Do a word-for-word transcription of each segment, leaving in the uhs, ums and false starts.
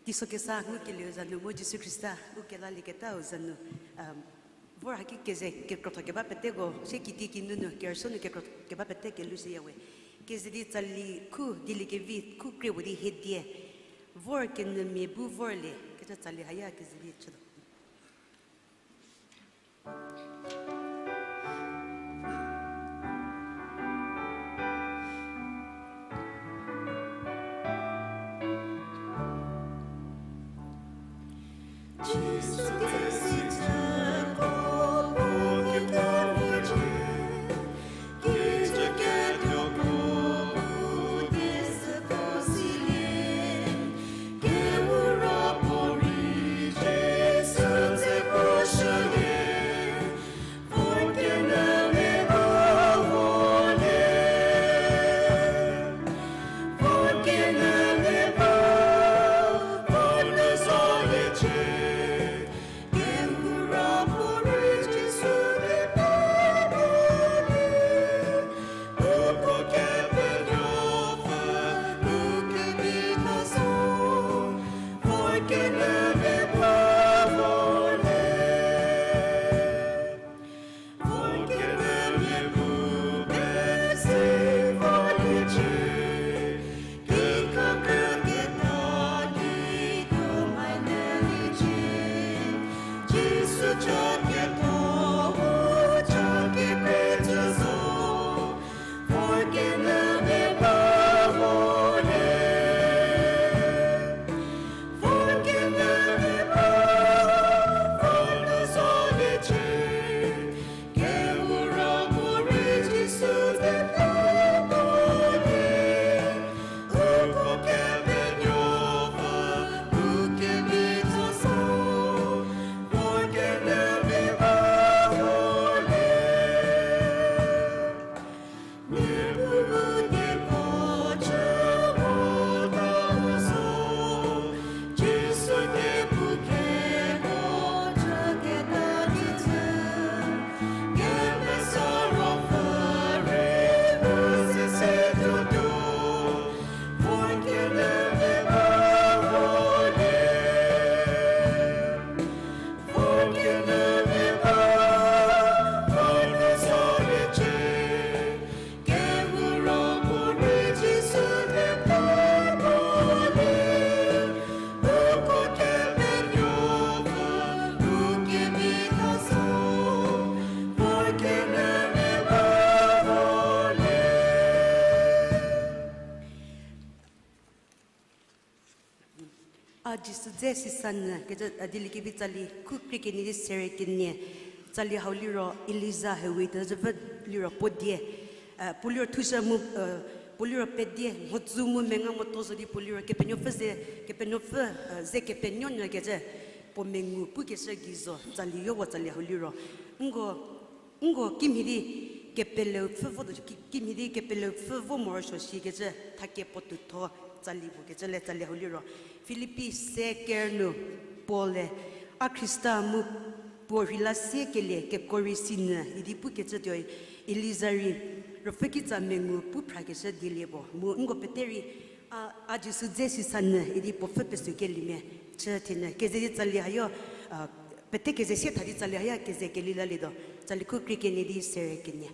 Teiso kesa ngukelieu za nu mu Jisu Khrista u kelalieketau za nu, um, vor haki keze kekrotho keba peteko, sie kitiekinu nu, kerüsuo nu kekrotho keba pete kelhoushüyawe. Keze di tsali khu dieliekevi khu krie puo di hiedie. Vor kenyümia bu vorlie, kecü tsali haya keze di chütuo. A Jisu dze sisa nyü, kecü, a, Dieliekevi tsali khu krie kenie di sere kenie, tsali hau liro Eliza hewi tezhüpfü liro puo die, eh, puo liro thushü mu, eh, puo liro pedie, mhodzü mu menga moto zo di puo liro Kepenuopfü ze, Kepenuopfü, eh, ze kepenuo nyü kecü, puo mengu pukeshü gei zo, tsali yopuo tsali hau liro. Nko, nko kimhie di kepeleu pfhü vo, ki-, kimhie di kepeleu pfhü vo morosuo shikecü, thakie puo tutho tsali puo kecü le tsali hau liro. Filipi se ker nu Paul-e, a Khrista mu puo rheila siekelie kekuo rei sinyü idi pukecü tuoi, Eliza rei, ruopfü kitsa mengu pu phrakeshü dielie puo. Mu nko pete rei, a, a Jisu dze sisa nyü idi puo pfhü pesükeliemia chü thenyü. Keze di tsali hayo, a, pete keze sie tha di tsali haya keze keli lalietuo. Tsali khu krie kenie di sere kenie.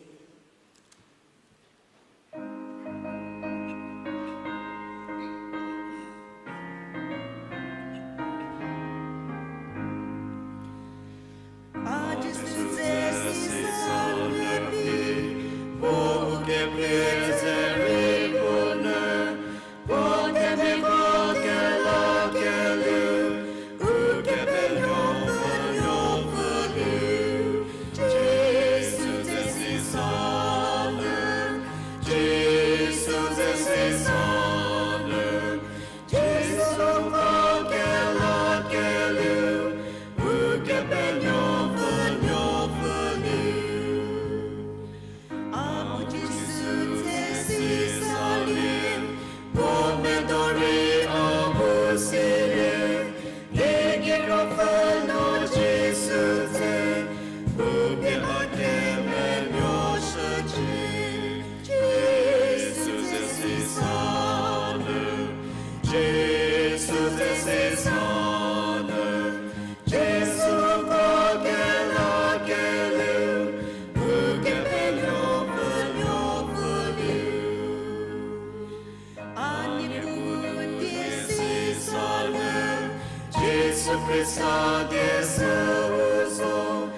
Sa die sü u zo,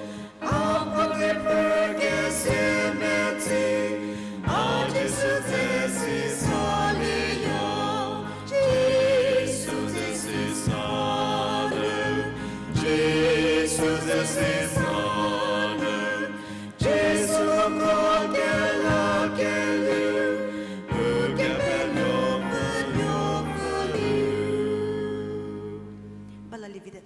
a puo die pfü kese metsi, a Jisu ze sisa lieya, Jisu ze sisa nu, Jisu ze sisa nu, Jisu ko kela kelu, u kepenuopfü nuopfü nu. Bala lievi te.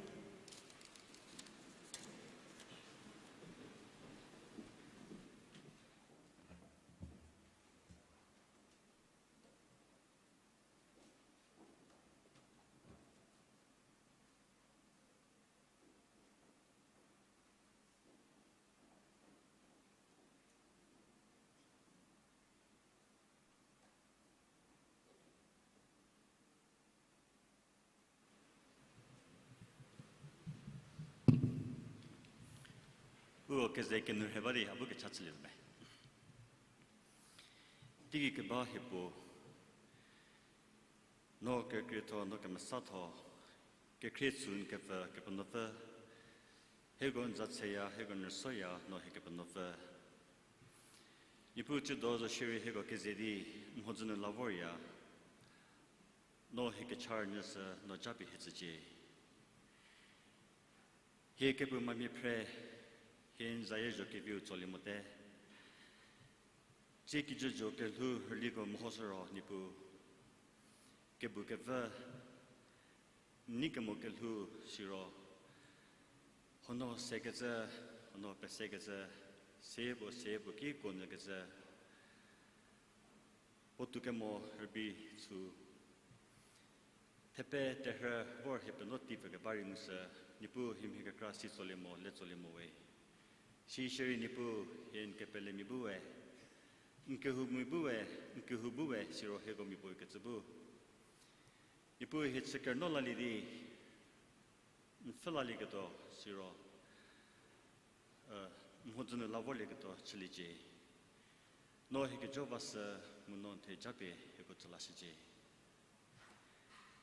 Uko keze kenu rhe ba di a bu kecha chülie me. Teigei keba hie puo, no kekrietho, no kemesatho, kekhrie chü n kepfü Kepenuopfü, hieko n za tseya, hieko n rüsoya, no hie Kepenuopfü. Niepuu tsiedo zo shierei hieko keze di n mhodzü nu la vorya, no hie kecha rünyü sü no japie hie tsücie. Hie kepu mamia phre, hie n zayie zho keviu tsolie mote. Tsie kijü zho kelhou rüliko mehoshü ro Niepuu, kebu kevü, n nei kemo kelhou siro, hono sekecü, hono pesekecü, se puo se puo ki kuo nyükecü, puotou kemo rübei chü, thepe terhü vor hie penuo tei pfü keba rei ngu sü, Niepuu hie mhi kekra si tsolie mo, le tsolie mo we. Sishierei Niepuu hie n kepelemia bu we, n kehou mia bu we, n kehou bu we, siro hieko mia puo kecü bu, Niepuu hie chü kerno lalie di, n pfhü lalieketuo siro, mhodzü nu la vorlieketuo chüliecie. No hie kejo va sü, mu no n the japie hieko tsü lashücie.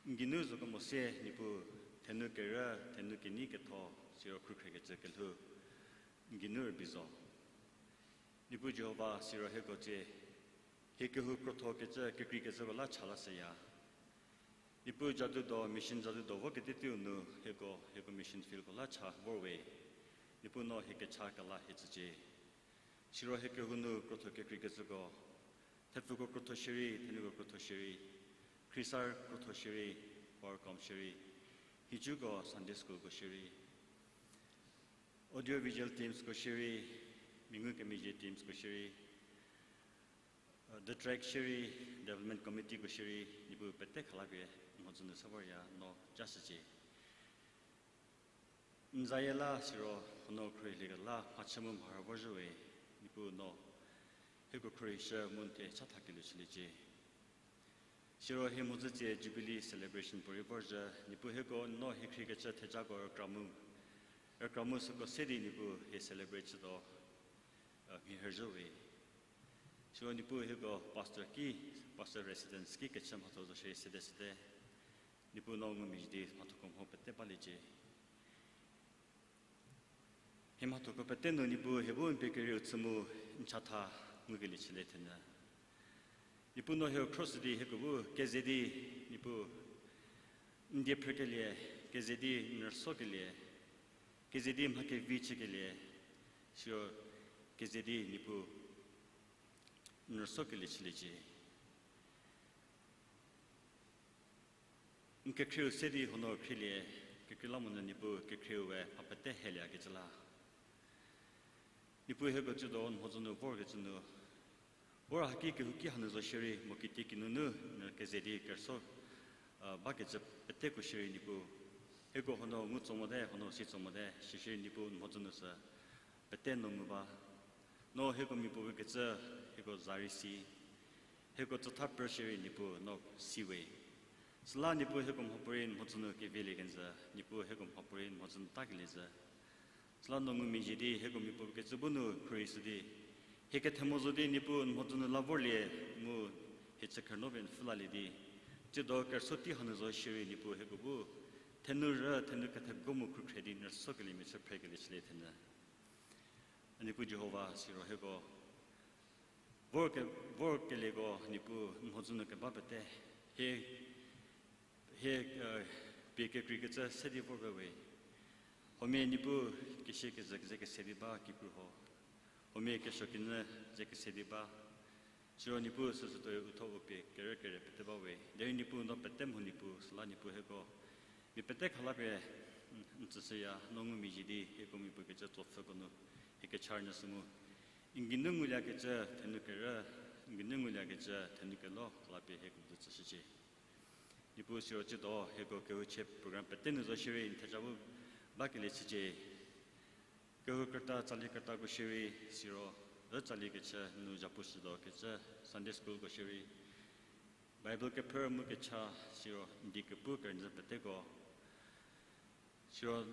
N geinu zo kemo sie Niepuu, thenu kerü, thenu kenei ketho, siro khrukhrekecü kelhou, n geinu rübei zo. Niepuu Jihova, siro hieko tsie, hie kehou krotho kecü, kekreikecüko la cha lashüya. Niepuu jadu do, mission jadu do vo kete teiu nu hieko, hieko mission fieldko la cha vor we. Niepuu no hie kecha kela hie tsücie. Siro hie kehou nu krotho kekreikecüko, thepfuko krotho shierei, thenuko krotho shierei, khriesar krotho shierei, choir kom shierei, nhicuko Sunday schoolko shierei, audio visual teamsko shierei, mia ngukemezhie teamsko shierei, the track shierei, development committeeko shierei, Niepuu pete khalapie n mhodzü nu se vorya no jashücie. N zayie la siro hono khruohiliekela mhachü mu mharü vorzhü we, Niepuu no hieko khruohishü mu n the chatha kelu chüliecie. Siro hie mhodzü tsie Jubilee celebration puorei vorzhü, Niepuu hieko no hie khriekecü thejako rükra mu, rükra mu süko se di Niepuu hie celebrate chütuo, mhi hezhü we. Siro Niepuu hieko pastor ki, pastor residence ki kechü mhatho zo shierei sede sede, Niepuu no ngumezhie di mhathoko mho pete baliecie. Hie mhathoko pete nu Niepuu hie bu n pie kerieu chü mu n chatha ngukelie chülie thenyü. Niepuu no hieko khro sü di hieko bu keze di, Niepuu, n die phrükelie, keze di n rüsokelie, keze di mha kevi chükelie, siro keze di Niepuu n rüsokelie chüliecie. N kekhrieu se di hono khrielie, kekreilamonyü Niepuu kekhrieu we mha pete heliekecü la. Niepuu hieko tsiedo n mhodzü nu vorkecü nu, vor haki kehouki hanu zo shierei mo kitiekinu nu n keze di kerüso bakecü peteko shierei Niepuu, hieko hono ngu tso mote, hono si tso mote, sishierei Niepuu n mhodzü nu sü pete no ngu ba. No hieko mia puo kecü, hieko za rei si, hieko tsütha pür shierei Niepuu no si we. Süla Niepuu hieko mhapuorei n mhodzü nu kevilie kenjü, Niepuu hieko mhapuorei n mhodzü nu takelie zhü. Süla no ngumezhie di hieko mia puo kecü bu nu khruohi shü di, hie kethemo zo di Niepuu n mhodzü nu la vorlie, mu hie chü kerno pie n pfhü lalie di, tsiedo kerüso tei hanu zo shierei Niepuu hieko bu Thenu rü, thenu kethego mu khrukhre di n rüsokeliemia chü phrekelie chülie thenyü. A Niepuu Jihova, siro hieko vor ke, vor kelieko Niepuu n mhodzü nu keba pete, hie, hie, pie kekreikecü se di vor ba we. Huomia Niepuu kesia keze keze kese di ba kikru ho. Huomia kesuo kenyü ze kese di ba. Siro Niepuu süsü tuoi u thuo u pie kerü kere pete ba we. Derei Niepuu no pete mho Niepuu, süla Niepuu hieko mia pete khala pie n tsüshüya, no ngumezhie di hieko miapuo kecü tsopfhüko nu hie kecha rünyü sü mu n geinu nguliekecü thenu kerü, n geinu nguliekecü thenu kelo khala pie hieko bu tsüshücie. Niepuu siro tsiedo hieko kehouchie program pete nu zo shierei n theja bu bakelie chücie. Kehou krüta, tsali krütako shierei, siro, ü tsali kechü nu zhapu shütuo kecü Sunday schoolko shierei, Bible kephrü mu kecha, siro n die kepu kerünyü peteko, siro,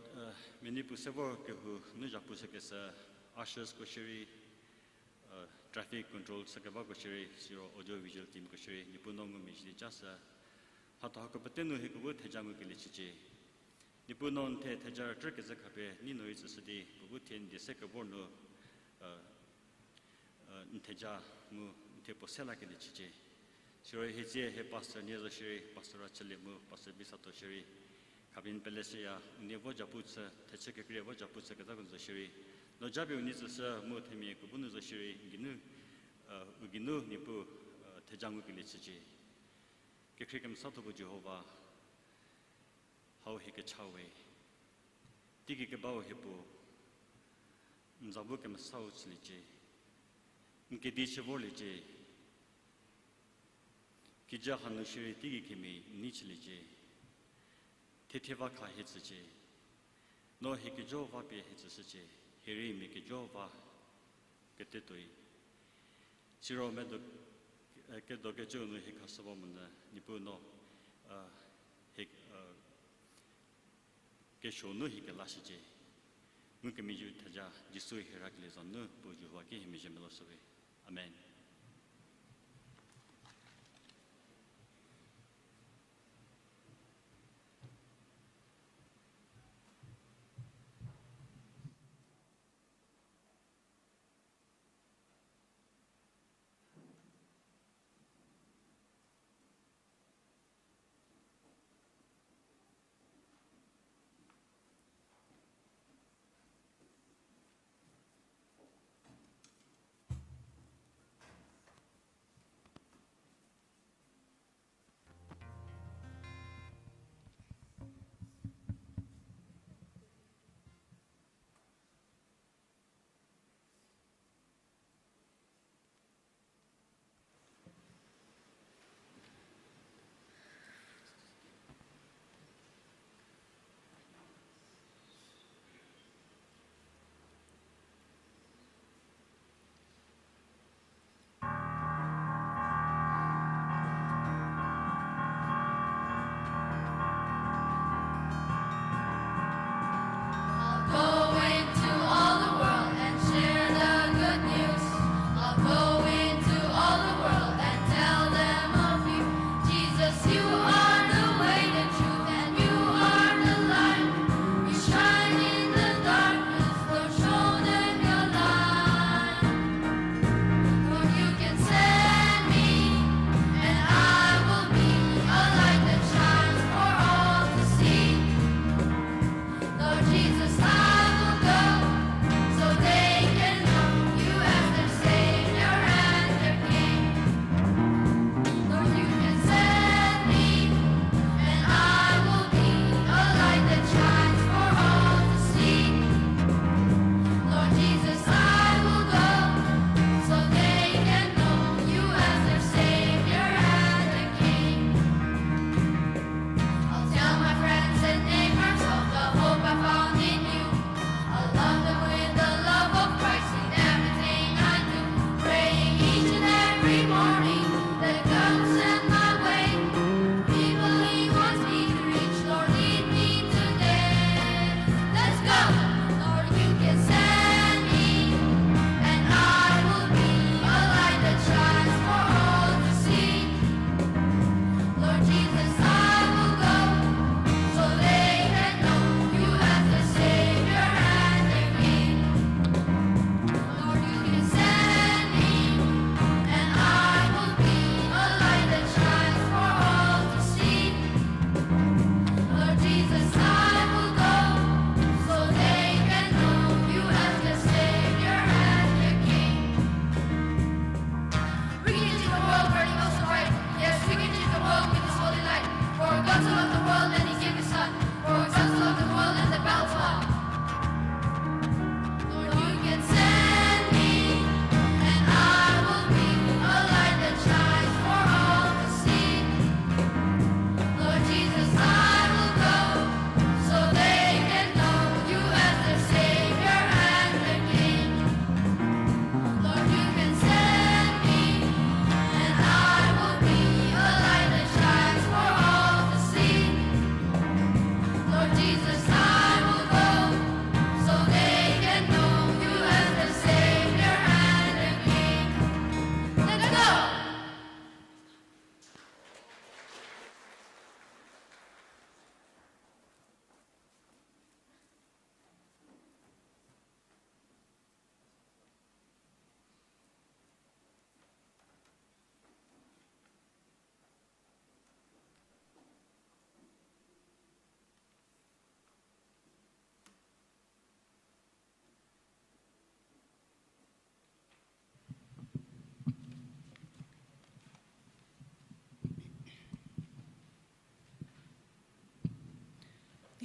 mia Niepuu se vor kehou nu zhapu shükeshü ushersko shierei, traffic control chükebako shierei, siro audio visual teamko shierei, Niepuu no ngumezhie di ja sü, mhatho hako pete nu hieko bu theja ngukelie chücie. Niepuu no n the theja rükrü kezhü khapie nei no rei tsüshü di, puo bu thie n die se kevor nu, n theja mu n thie puo se lakelie chücie. Siro hie tsie hie pastor nie zo shierei, pastor Rachülie mu pastor Bisatuo shierei, khapie n peleshüya, unie vo zhapu chü, thechü kekrie vo zhapu chü kezhako zo shierei, no japie unie tsüshü mu themia kebou nu zo shierei, n geinu, u geinu Niepuu, theja ngukelie chücie. Kekhrie kemesatho puo Jihova, hau hie kecha we. Teigei kebau hie puo, n za bu kemesau chüliecie. N kedi chü vorliecie. Kijü hanu shierei teigei kemhie n nei chüliecie. Thethie va kha hie tsücie. No hie kejo va pie hie tsüshücie. Hie rei mia kejo va ketetuoi. Siro medo, kedo kecüu nu hie khashü ba monyü, Niepuu no, hie, kesuo nu hie kelashücie. Ngukemezhieu theja Jisu hie rakelie za nu puo Jihova ki hie mezhie melou shüwe. Amen.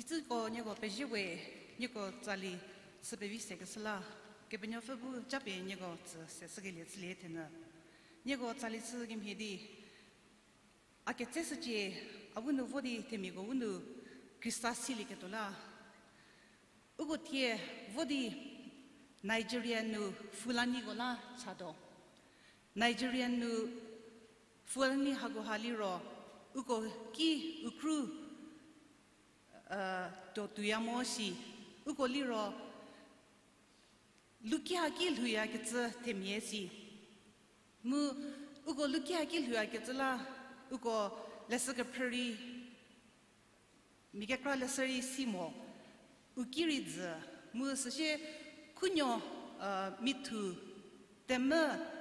Süko nieko pezie we, nieko tsali chü pevi sekeshü la, Kepenuopfü bu japie nieko tsü se shükelie chülie thenyü. Nieko tsali chü kemhie di, a ketseshücie, a bu nu vo di themiako bu nu Khrista silieketuo la. Uko thie vo di Nigeria nu Fulaniko la chatuo. Nigeria nu Fulani hakoha liro, uko ki u kru tuo tuoya mo si, uko liro luki haki lhouyakecü themia si. Mu uko luki haki lhouyakecü la, uko leshü kephrü rei, mia kekra leshü rei si mo, u ki rei dzü, mu süsie khunuo mithu temvü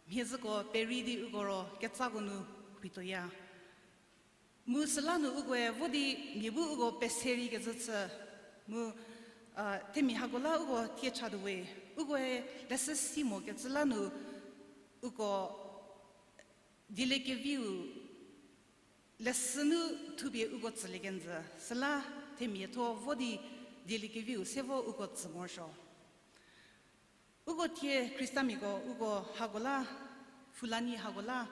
mhie zhüko perei di uko ro ketsako nu rhituoya. Mu süla nu ukoe vo di mia bu uko pese rei kezhü chü, mu themia hako la uko thie chatuo we, ukoe leshü si mokecü la nu uko dieliekeviu leshü nu thupie uko tsülie kenjü, süla themia tho vo di dieliekeviu se vo uko tsü morosuo. Uko thie Khristamiako uko hako la, Fulani hako la,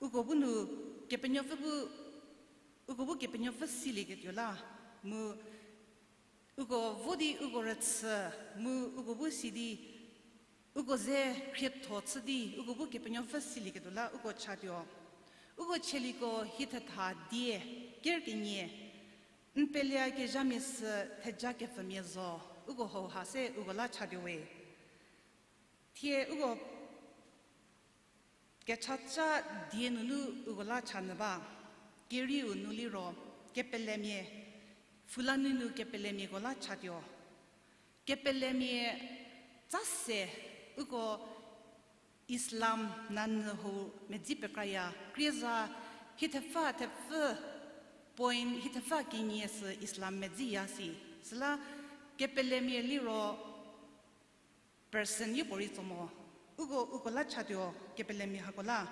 uko bu nu Kepenuopfü bu, uko bu Kepenuopfü silieketuo la, mu uko vo di uko rüchü, mu uko bu si di, uko ze khrietho chü di uko bu Kepenuopfü silieketuo la uko chatuo. Uko chieliko hie thetha die, ker kenie, n peleyakezhamia sü theja kepfümia zo, uko hauha se uko la chatuo we. Thie uko kechaca die nunu uko la chanyü ba, kerieu nu liro kepelemia, Fulani nu kepelemiako la chatuo. Kepelemia tsa se uko Islam nanyü hau medzi pekraya, krieza hie thepfü thepfü point hie thepfü kenie sü Islam medziya si. Süla kepelemia liro person yopuorei tso mo. Uko, uko la chatuo kepelemia hako la.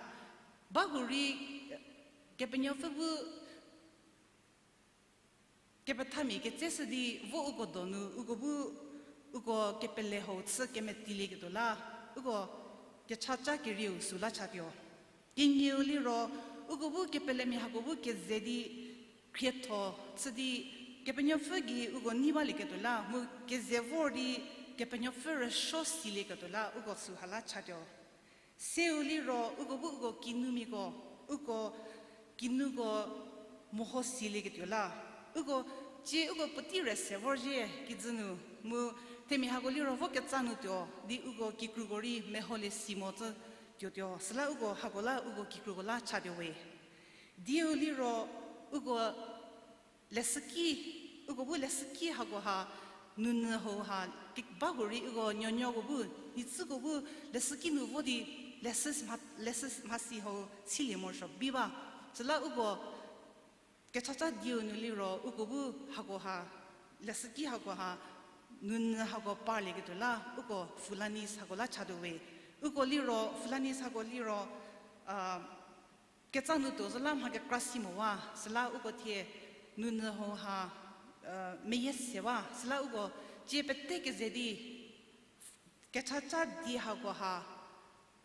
Bahurei Kepenuopfü bu kepethamia ketseshü di vo uko donu uko bu uko kepele hau chü kemetilieketuo la, uko kechaca kerieu süla chatuo. Kenieu liro, uko bu kepelemia hako bu keze di khrietho chü di Kepenuopfü gei uko nei balieketuo la, mu keze vor di Kepenuopfü rüsuo silieketuo la uko süha la chatuo. Seu liro uko bu uko kinumiako, uko kinuko meho silieketuo la. Uko cie uko puotei re se vorzhie kijü nu, mu themia hako liro voketsa nu tuo di uko kikruko rei meholie si mo cü tuotuo. Süla uko hako la uko kikruko la chatuo we. Dieu liro uko leshüki, uko bu leshüki hakoha, nunyü hauha, ki-, bahurei uko nuonuoko bu, nitsüko bu leshüki nu vo di leshü mha-, leshü mhasi hau silie morosuo bi ba. Süla uko kechaca dieu nu liro uko bu hakoha, leshüki hakoha, nunyü hako parlieketuo la uko Fulanis hako la chatuo we. Uko liro, Fulanis hako liro, a, ketsa nu tuo zhü la mha kekra si mowa, süla uko thie nunyü hauha, e, meyie sewa, süla uko cie pete keze di kechaca die hakoha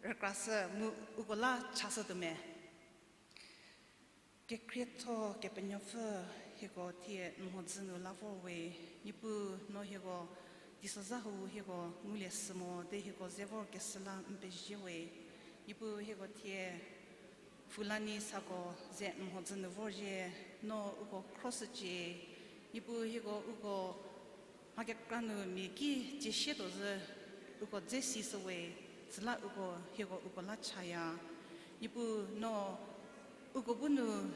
rükrashü mu uko la chashütuo me. Kekhrietho Kepenuopfü, hieko thie n mhodzü nu la vor we, Niepuu no hieko teisozha hau hieko ngulie sü mo di hieko ze vorkeshü la n pezie we, Niepuu hieko thie Fulani sako ze n mhodzü nu vorzhie, no uko khroshücie, Niepuu hieko uko mha kekra nu mia ki tsiesietuo zhü uko dze sishü we, süla uko hieko uko la chaya. Niepuu no uko bu nu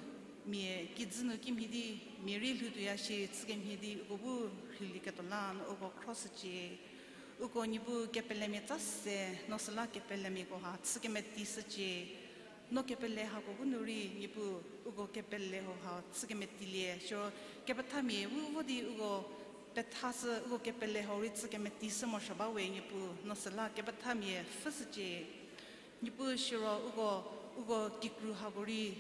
mia kijü nu kimhie di mia rei lhoutuoya shi chükemhie di uko bu rheilieketuo la no uko khroshücie. Uko Niepuu kepelemia tsa se, no süla kepelemiakoha chü kemetishücie. No kepele hako bu nu rei Niepuu uko kepele hauha chü kemetilie. Siro kepethamia bu vo di uko pethashü uko kepele hau rei chü kemetishü morosuo ba we Niepuu, no süla kepethamia pfhüshücie. Niepuu siro uko, uko kikru hako rei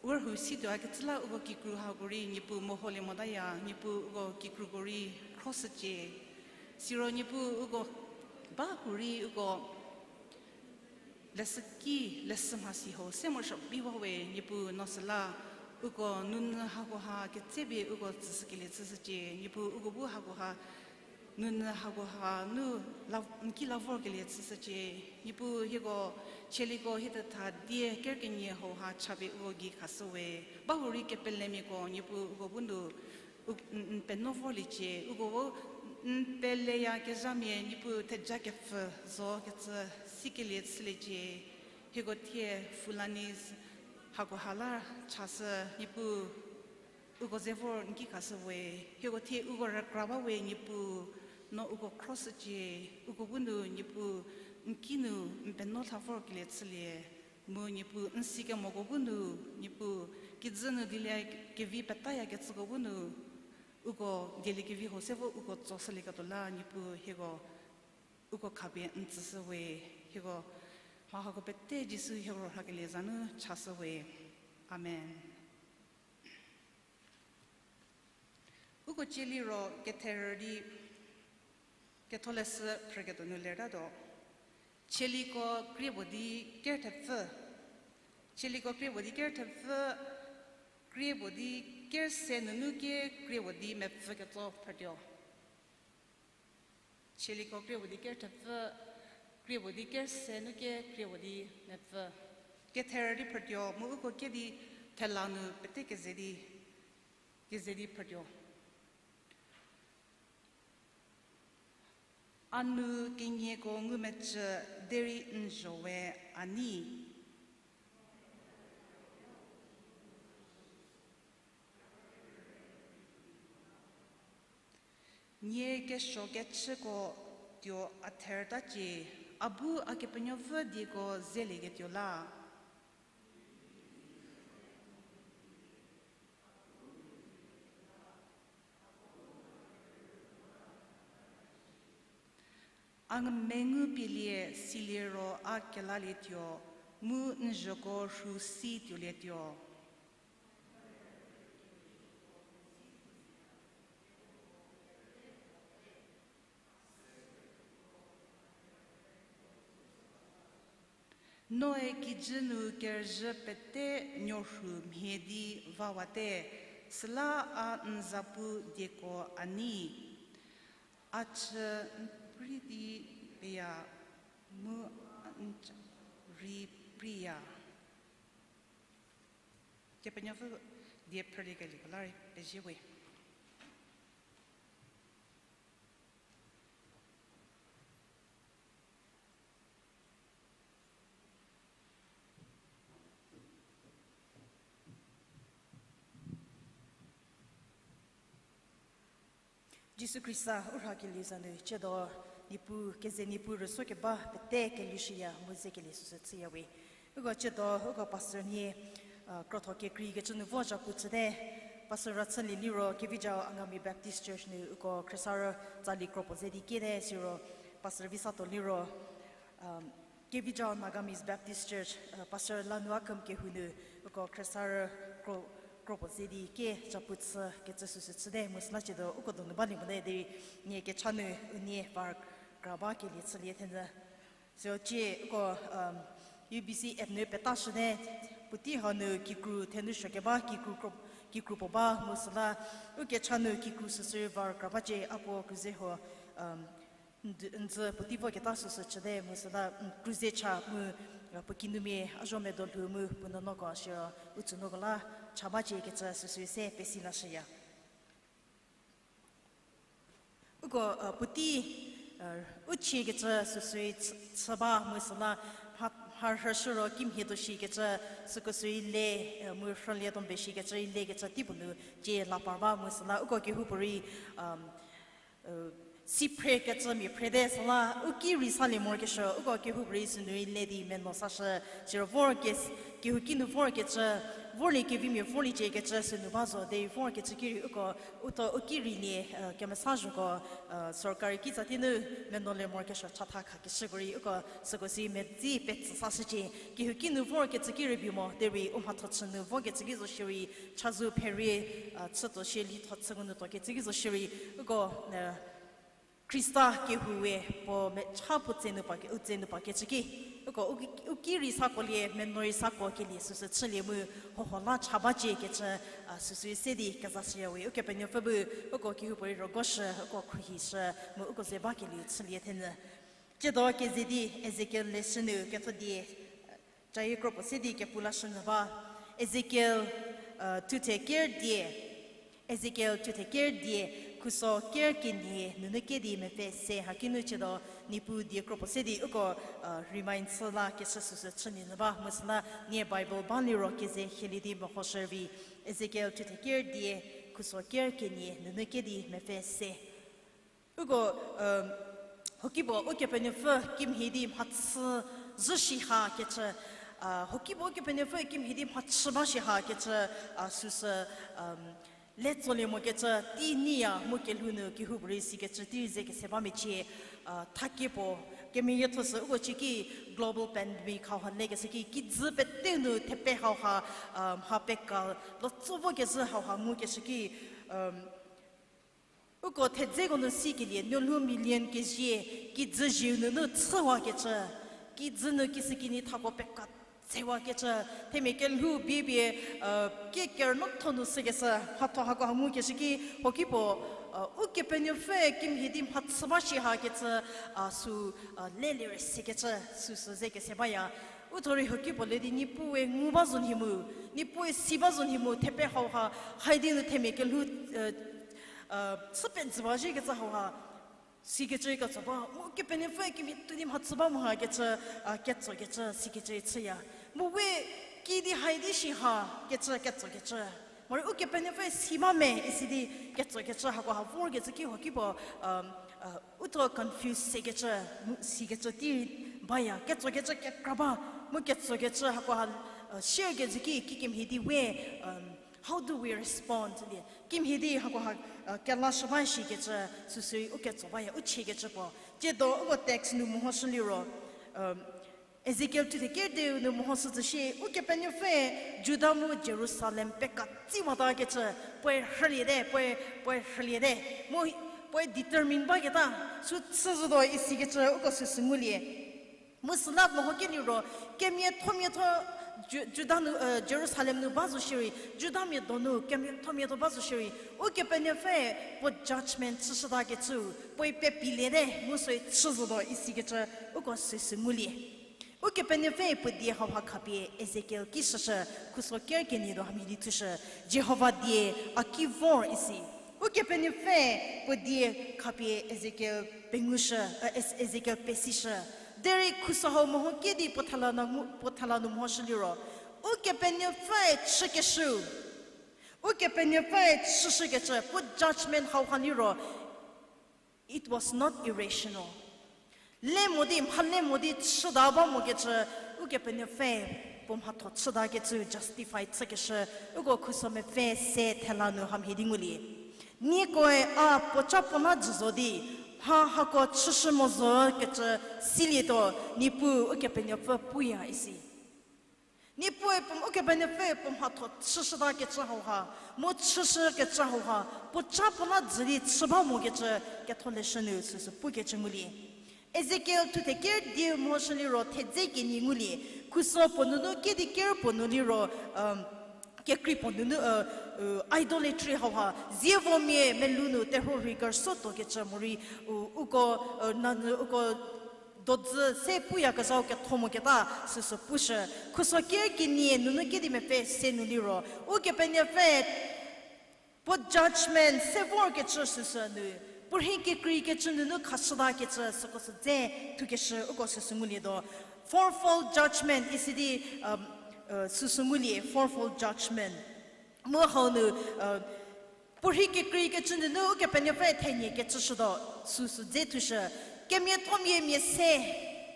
Urhu situo a kecü la uko kikru hako rei Niepuu meholie motaya, Niepuu uko kikruko rei khroshücie. Siro Niepuu uko ba hu rei uko leshüki, leshü mhasi hau se morosuo bi ba we, Niepuu no süla uko nounyü hakoha ketsepie uko tsüshükelie chüshücie, Niepuu uko bu hakoha nounyü hakoha nu la, n ki la vorkelie chüshücie. Niepuu hieko, chieliko hie tetha die kerkenie hauha chapie uko gei khashü we. Ba hu rei kepelemiako, Niepuu uko bu nu, u-, n, n penuo vorliecie, uko bu n peleyakezhamia, Niepuu theja kepfü zo kecü sikelie chüliecie, hieko thie Fulanese hakoha la chashü, Niepuu uko ze vor n ki khashü we, hieko thie uko rükra ba we, Niepuu no uko khroshücie, uko bu nu Niepuu n ki nu n penuo lha vorkelie chülie, mu Niepuu n sikemoko bu nu, Niepuu kijü nu dieliekevi petayakecüko bu nu, uko dieliekevi hau se vo uko tsoshülieketuo la, Niepuu hieko uko khapie n tsüshü we, hieko mha hako pete Jisu hieko rhakelie za nu chashü we. Amen. Uko cieliro ketherü di Ketholeshü phrüketuo nu lertatuo. Chieliko krie puo di ker thepfü. Chieliko krie puo di ker thepfü, krie puo di ker se nunu kie krie puo di mepfü ketso phrütuo. Chieliko krie puo di ker thepfü, krie puo di ker se nu kie krie puo di mepfü. Ketherü di phrütuo, mu uko kie di thela nu pete keze di, keze di phrütuo. A nu kenieko ngumecü derei n zho we a nei. Nie kesuo kechüko tuo a thertacie, a bu a Kepenuopfü dieko zelieketuo la. A mengu pielie siliro a kelalietuo, mu n zhoko rhu si tuolietuo. Noe kijü nu kerüzhü pete nuorhu mhie di vawate, süla a n zapu dieko a nei. A chü n pri di peya, mu a n cha rei priya. Kepenuopfü die phrüliekelie la rei pezie we. Jisu Khrista u rhakelie za nu ciedo, Niepuu keze Niepuu rüsuo keba pete kelushüya mu zekelie süsü chüya we. Uko ciedo uko pastor nie, krotho kekreikecü nu vo zhapu chüte. Pastor Rachülie liro Kevijao Angami Baptist Church nu uko khriesarü tsali kropuo ze di kiete, siro pastor Visato liro Kevijao Nagamese Baptist Church, pastor Lanuaküm kehou nu uko khriesarü kro, kropuo ze di kie zhapu chükecü süsü chüte, mu süla ciedo uko donu balie mote derei nie kecha nu unie par kra ba kelie chülie thenyü. Siro cie uko, UBC app nu petashüte, puotei hau nu kikru thenu suokeba kikru kro, kikru puo ba mu süla, u kecha nu kikru süsü rei var kra ba cie a puo kruze huo, n dzü puotei voketa süsü chüte mu süla, n kruze cha mu, puo kinumia a zho medo lhou mu puo nuonuoko siro u tsünuoko la cha ba cie kecü süsü se pesi lashüya. Uko, puotei, u chiekecü süsü chü, chü ba mu süla, mha, mharhüshü ro kimhie tuo shikecü süko sü rei le, mu rhülie tuo mbe shikecü rei lekecü tei puo nu cie la par ba mu süla uko kehoupuorei, si phrekecü mia phrete süla u ki rei salie morokesuo uko kehoupuorei sünu rei le di meno sashü, siro vor ke, kehouki nu vorkecü, Vorlie kevimia vorliecie kecü sünu ba zo derei vorkecü ki rei uko, utho u ki rei nie, kemesa zhoko, sorkari kitsa tei nu menuolie morokesuo chatha khakeshüko rei uko süko si medzi petsü sashücie. Kehouki nu vorkecü ki rei bi mo derei u mhatho chü nu vokecü ki zo shierei, chazou pherie, chütuo shie lithotho chüko nu tuokecü ki zo shierei, uko Khrista kehou we puo mecha puo tse nu pa ke, u tse nu pakecü ki, uko u ki, u ki rei sakolie, menuo rei sakokelie süsü chülie mu, hoho la cha bacie kecü, süsü se di kezashüya we. Ukepenuopfü bu uko kehoupuorei rogoshü, uko khruohishü, mu uko ze bakelieu chülie thenyü. Tsiedo keze di Ezekiel leshü nu ketho die, cayie kro puo se di kepu lashünyü ba. Ezekiel, thuthe ker die. Ezekiel thuthe ker die, khuso ker kenie nunu kedi mepfü se. Haki nu tsiedo Niepuu die kro puo se di uko remind chü lakeshü süsü chünyü ba. Mu süla nie Bible ba liro keze hielie di mehoshü rei. Ezekiel thuthe ker die, khuso ker kenie nunu kedi mepfü se. Uko, hokipuo Ukepenuopfü kimhie di mhachü zhü shi ha kecü, hokipuo Ukepenuopfü kimhie di mhachü ba shi ha kecü, süsü, le tsolie mokecü tei neiya mu kelhou nu kehoupuorei sikecü tei rei ze kese ba mecie, thakie puo, kemeyietho sü uko ciki global pandemic hauha lekeshü ki, kijü pete nu thepe hauha, mha peka, lotso vokezhü hauha ngukeshü ki, uko thedzeko nu sikelie, nuolhou million kezie, kijü zieu nunu chüwakecü, kijü nu kisükinyi thako peka tsewakecü, themia kelhou bie bie, ki kerünuotho nu sükeshü, mhatho hako ha ngukeshü ki, hokipuo, Ukepenuopfü kimhie di mhachü ba shi ha kecü, sü, lelie rei sekecü, süsü ze kese baya. Utho rei hokipuo le di Niepuue ngu ba zo nhie mu, Niepuue si ba zo nhie mu, thepe hauha, haidi nu themia kelhou, chü pejüwa zhiekecü hauha, sikecü ketso ba, mu Ukepenuopfü kimhie tuo di mhachü ba mo ha kecü, ketsokecü, sikecü chüya. Mu we kidi haidi shi ha kecü, ketsokecü. Morei Ukepenuopfü si ba me isi di ketsokecü hako ha vorkecü ki hokipuo, utho confuse sekecü, mu sikecü tei baya, ketsokecü kekra ba, mu ketsokecü hako ha, share kecü ki, kikemhie di we, how do we respond? Kimhie di hako ha, kelashü ba shikecü, süsü u ketso baya, u chiekecü puo. Tsiedo uko text nu mehoshü liro, Ezekiel thuthe ker dieu nu mehoshü tsü shie, Ukepenuopfü Juda mu Jerusalem pekatsiwatakecü, puoe rhüliete, puoe, puoe rhüliete, mu puoe determine baketa, sü chü zotuo isikecü uko süsü ngulie. Mu süla mehoke liro, kemiathomia tho Ju-, Juda nu, Jerusalem nu ba zo shierei, Judamia donu kemiathomia tho ba zo shierei, Ukepenuopfüe puo judgment chüshütakecü, puoe pepiliete, mu süe chü zotuo isikecü, uko süsü ngulie. Ukepenuopfü puo die hauha khapie Ezekiel ki shüshü, khuso ker kenie do hamhie di thushü, Jihova die a ki vor isi. Ukepenuopfü puo die khapie Ezekiel pengushü, e, Ez-, Ezekiel pesishü. Derei khuso hau mehoke di puo thela nu mu-, puo thela nu mehoshü liro, Ukepenuopfüe chükeshü, Ukepenuopfüe chüshükecü, puo judgment hauha liro, it was not irrational. Le mo di, mha le mo di chüta ba mokecü, Ukepenuopfü puo mhatho chütakecü justify chükeshü, uko khuso mepfü se thela nu hamhie di ngulie. Niekoe a puoca puo la jü zo di, mha hako chüshü mo zo kecü silietuo, Niepuu Ukepenuopfü puya isi. Niepuue puo, Ukepenuopfü puo mhatho chüshütakecü hauha, mu chüshükecü hauha, puoca puo la jü di chü ba mokecü ketholeshü nu süsü pukecü ngulie. Ezekiel thuthe ker dieu mehoshü liro thedze kenie ngulie, khuso puo nunu kedi ker puo nu liro, kekrei puo nunu, idolatry hauha, zievomia melou nu terhuo rei kerüsuotuokecü morei, u, uko, nanyü uko dodzü se puyakezhau ketho moketa süsü pushü. Khuso ker kenie nunu kedi mepfü se nu liro, Ukepenuopfü puo judgment se vorkecü süsü nu, puorhi kekreikecü nunu khashütakecü süko sü dze thukeshü uko süsü ngulietuo. Fourfold judgment isi di, süsü ngulie, fourfold judgment. Mu hau nu, puorhi kekreikecü nunu Ukepenuopfü thenie kecüshütuo, süsü dze thushü, kemiathomia mia se,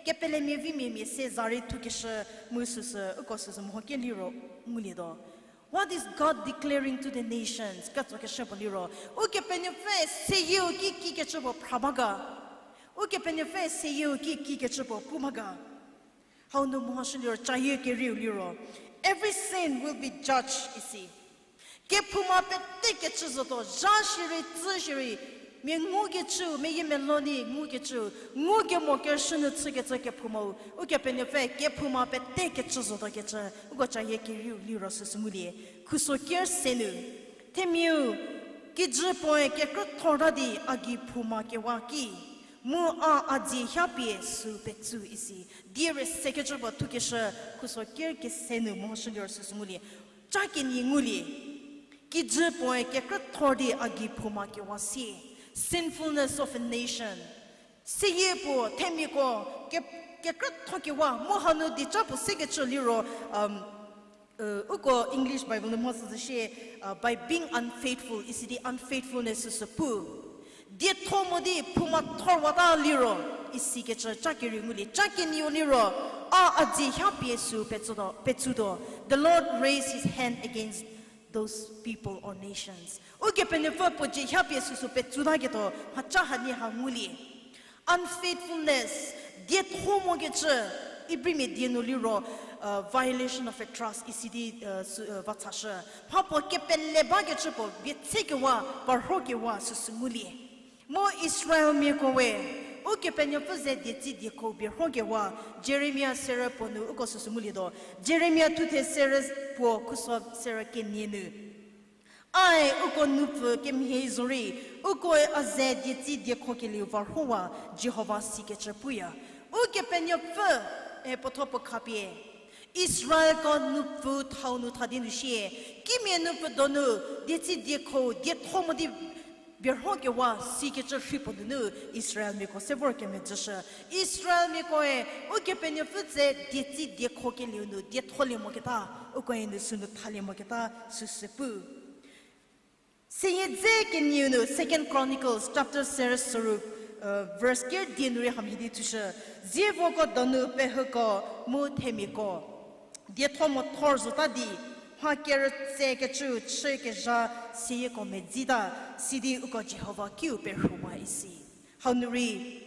kepelemia vimia mia se za rei thukeshü, mu süsü uko süsü mehoke liro ngulietuo. What is God declaring to the nations? Ketsokeshü puo liro, Ukepenuopfü seyieu ki kikecü puo phra ba ga? Ukepenuopfü seyieu ki kikecü puo pu ba ga? Hau nu mehoshü liro, cayie kerieu liro, every sin will be judged isi. Kephouma pete kecü zotuo, zha shierei, tsü shierei, mia ngukecüu, meyiemeluo di ngukecüu, ngukemo kerüshü nu chükecü kephoumau, Ukepenuopfü kephouma pete kecü zotuo kecü, uko cayie kerieu liro süsü ngulie. Khuso ker se nu, themiau, kijü puoe kekrüthor ta di a gei phouma kewa ki, mu a a dzie hapie süu petsu isi. Die re sekecü puo thukeshü, khuso ker kese nu mehoshü liro süsü ngulie. Ca kenie ngulie. Kijü puoe kekrüthor di a gei phouma kewa sie. Sinfulness of a nation. Seyie puo themiako ke, kekrütho kewa, mu hanu dieca puo sekecü liro, uko English Bible nu mhoshü zhü shie, by being unfaithful, isi di unfaithfulness süsü pu. Dietho mo di phouma thorwata liro, isikecü ca kerieu ngulie, ca kenieu liro, a a dzie hapie süu petsutuo, petsutuo. The Lord raised his hand against those people or nations. Ukepenuopfü puo dzie hapie süsü petsuta ketuo, mhaca hanie ha ngulie. Unfaithfulness, dietho mokecü, Ibrimia die nu liro, violation of a trust, isi di va chashü. Mhapuo kepele bakecü puo, bie tsekewa, parhokewa süsü ngulie. Mu Israelmiako we, Ukepenuopfü ze dietsi diekho bierhokewa, Jeremia serü puo nu uko süsü ngulietuo. Jeremia thuthe serü puo khuso serü kenie nu, Ae uko nupfü kemhie zorei, ukoe a ze dietsi diekhokelieu varhowa, Jihova sikecü puya. Ukepenuopfü, e puotho puo khapie, Israelko nupfü thau nu tha di nu sie, kimia nupfü donu, dietsi diekho, dietho mo di bierhokewa sikecü rhi puo nunu Israelmiako se vor kemedzüshü. Israelmiakoe, Ukepenuopfü ze dietsi diekhokelieu nu dietholie moketa, ukoe nu sünu thalie moketa süsü pu. Seyie dze kenieu nu Second Chronicles chapter serü soru, verse ker die nu rei hamhie di thushü, zievoko donu pehüko mu themiako dietho mo thor zota di, mha kerütsekecü chükezha seyieko medzita, sidi uko Jihova kiu perhuwa isi. Hau nu rei,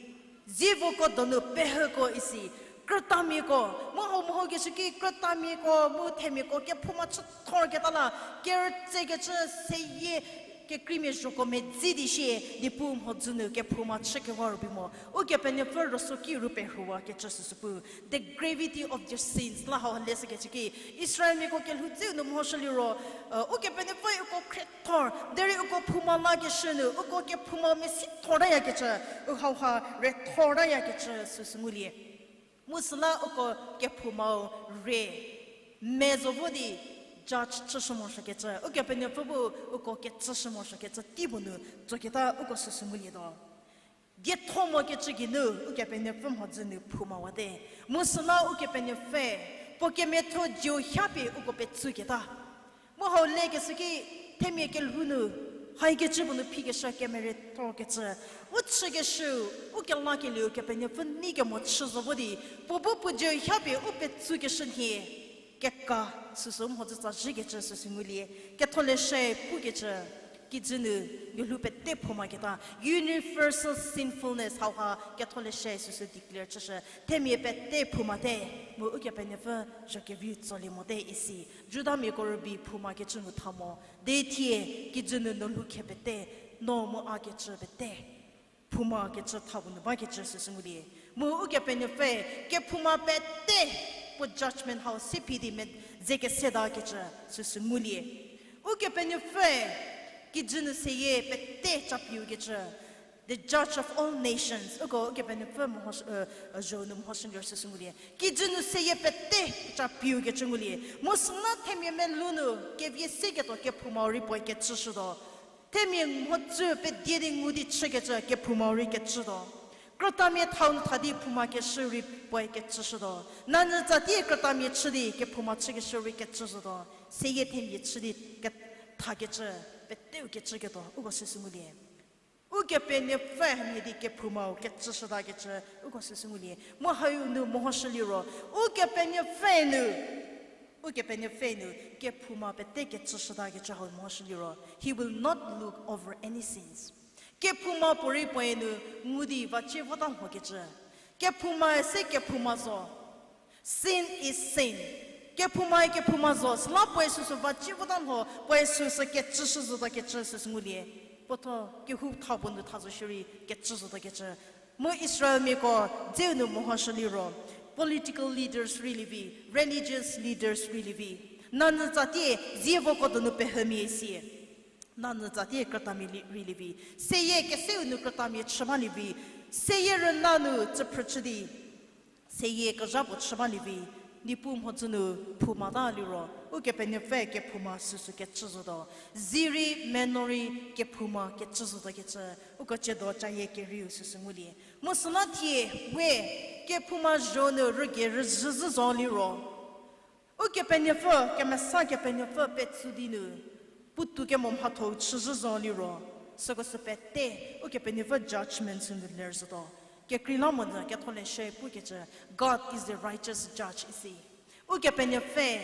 zievoko donu pehüko isi, krütamiako, mu hau mehokeshü ki krütamiako mu themiako kephouma chü thorketa la, kerütsekecü seyie kekreimia zhoko medzi di shie, Niepuu mhodzü nu kephouma chükewa rübei mo. Ukepenuopfü rüso ki ru perhuwakecü süsü pu. The gravity of their sins la hau leshükecü ki, Israelmiako kelhou dzeu nu mehoshü liro, Ukepenuopfüe uko khriethor, derei uko phouma lakeshü nu, uko kephouma mesi thortayakecü, u hauha rethortayakecü süsü ngulie. Mu süla uko kephoumau re, me zo vo di judge chüshü morosuokecü, Ukepenuopfü bu uko kecüshü morosuokecü tei puo nu tsoketa uko süsü ngulietuo. Dietho mokecü geinu Ukepenuopfü mhodzü nu phoumawate. Mu süla Ukepenuopfü puo kemiatho zieu hapie uko petsuketa. Mu hau lekeshü ki themia kelhou nu, haikecü puo nu phikeshü kemerethokecü, u chükeshü, u kelakelieu Kepenuopfü nei kemo chü zo vo di, puo bu puo zieu hapie u petsukeshü nhie, keka süsü mhodzü tsa zhiekecü süsü ngulie, ketholeshü pukecü, kijü nu, kelhou pete phoumaketa, universal sinfulness hauha ketholeshü süsü declare chüshü, themia pete phoumate, mu Ukepenuopfü zho keviu tsolie mote isi. Judamiako rübei phoumakecü nu tha mo, de thie, kijü nu no lhou khe pete, no mu a kecü pete phoumakecü tha puo nu bakecü süsü ngulie. Mu Ukepenuopfü kephouma pete puo judgment hau se phi di me ze kesedakecü süsü ngulie. Ukepenuopfü kijü nu seyie pete capiukecü, the judge of all nations, uko Ukepenuopfü meho, zho nu mehoshü lir süsü ngulie. Kijü nu seyie pete capiukecü ngulie. Mu süla themia melou nu kevie seketuo kephoumau rei puoe kecüshütuo. Themia mhodzü pedie di ngu di chükecü kephoumau rei kecütuo. Krütamia thau nu tha di phoumakeshü rei puoe kecüshütuo. Nanyü tsatie krütamia chü di kephouma chükeshü rei kecüshütuo. Seyie themia chü di ke, thakecü, peteu kecüketuo, uko süsü ngulie. Ukepenuopfü hamhie di kephoumau kecüshütakecü, uko süsü ngulie. Mu hau nu mehoshü liro, Ukepenuopfü nu Ukepenuopfü nu kephouma pete kecüshütakecü hau mhoshü liro, he will not look over any sins. Kephouma puorei puoe nu ngu di vacie vota lhokecü. Kephoumae se kephouma zo. Sin is sin. Kephoumae kephouma zo. Süla puoe süsü vacie vota lho, puoe süsü kecüshü zotakecü süsü ngulie. Puotho kehou tha puo nu tha zo shierei kecü zotakecü. Mu Israelmiako dzeu nu mehoshü liro, political leaders rei lievi, religious leaders rei lievi, nanyü tsatie zievoko donu pehümia sie, nanyü tsatie krütamia li- rei lievi, seyie keseu nu krütamia chü balie vi, seyie rüna nu tsüphrü chü di, seyie kezha puo chü balie vi, Niepuu mhodzü nu phoumata liro, Ukepenuopfü kephouma süsü kecü zotuo, zirei meno rei kephouma kecü zotuokecü, uko ciedo cayie kerieu süsü ngulie. Mu süla thie, we, kephouma zho nu rüge rüzhü zhü zo liro, Ukepenuopfü, kemesa Kepenuopfü petsu di nu, puotou kemo mhathou chüzhü zo liro, süko sü pete, Ukepenuopfü judgment sü nu ler zotuo. Kekreilamonyü Ketholeshü pukecü, God is the righteous judge isi. Ukepenuopfü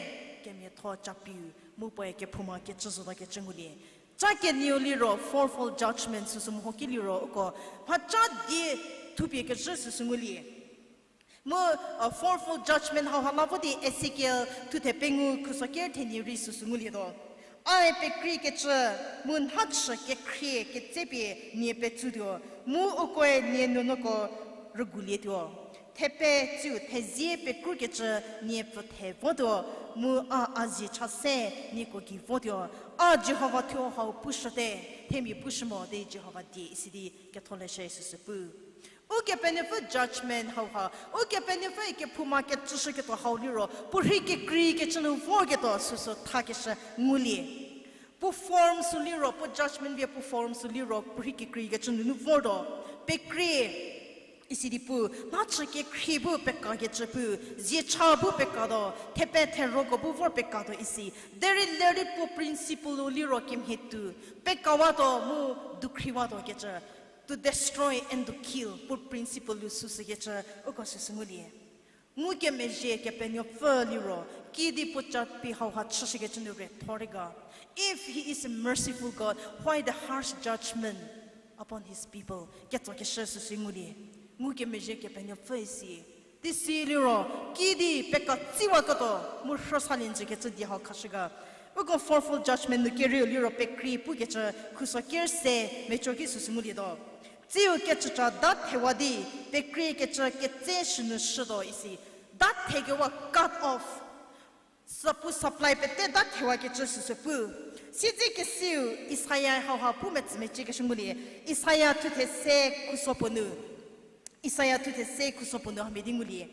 kemiatho capiu, mu puoe kephouma kecü zotakecü ngulie. Ca kenieu liro, fourfold judgment süsü mhoki liro, uko, mhaca die thupie kezhü süsü ngulie. Mu, uh, fourfold judgment hauha la vo di Ezekiel thuthe pengou khuso ker thenie rei süsü ngulietuo. Ae pekreikecü, mu nhachü kekhrie ketsepie nie petsutuo, mu ukoe nie nuonuoko rügulietuo. Thepe tsiu thezie pekrukecü nie pfüthe votuo, mu a a zie cha se nieko gei votuo. A Jihova thuo hau pushüte, themia pushü mo di Jihova die isi di Ketholeshü süsü pu. Ukepenuopfü judgment hauha, Ukepenuopfü kephouma kecüshüketuo hau liro, puorhi kekreikecü nu vorketuo süsü thakeshü ngulie. Puo form sü liro, puo judgment vie puo form sü liro, puorhi kekreikecü nunu vortuo. Pekrei, isi di pu, nhachü kekhrie bu pekakecü pu, ziecha bu pekatuo, thepe theroko bu vor pekatuo isi. Derei lerei puo principle-u liro kemhie tuo, pekawatuo mu dukhriwatuo kecü. To destroy and to kill, puo principle-u süsükecü, uko süsü ngulie. Ngukemezhie Kepenuopfü liro, kidi puo capi hauha chüshükecü nu re thorei ga. If he is a merciful God, why the harsh judgment upon his people? Ketsokeshü süsü ngulie. Ngukemezhie Kepenuopfü isi. Tisi liro, kidi pekatsiwaketuo, mu rhüsalie njükecü die hau khashü ga. Uko fourfold judgment nu kerieu liro pekrei pukecü khuso ker se meco ki süsü ngulietuo. Tsiu kecüca da thewa di, pekreikecü ketse shünu shütuo isi. Da thekewa cut off. Sa pu supply pete da thewakecü süsü pu. Siedze kesiu Isaia hauha pu metsü meciekeshü ngulie. Isaia thuthe se khuso puo nu. Isaia thuthe se khuso puo nu hamhie di ngulie.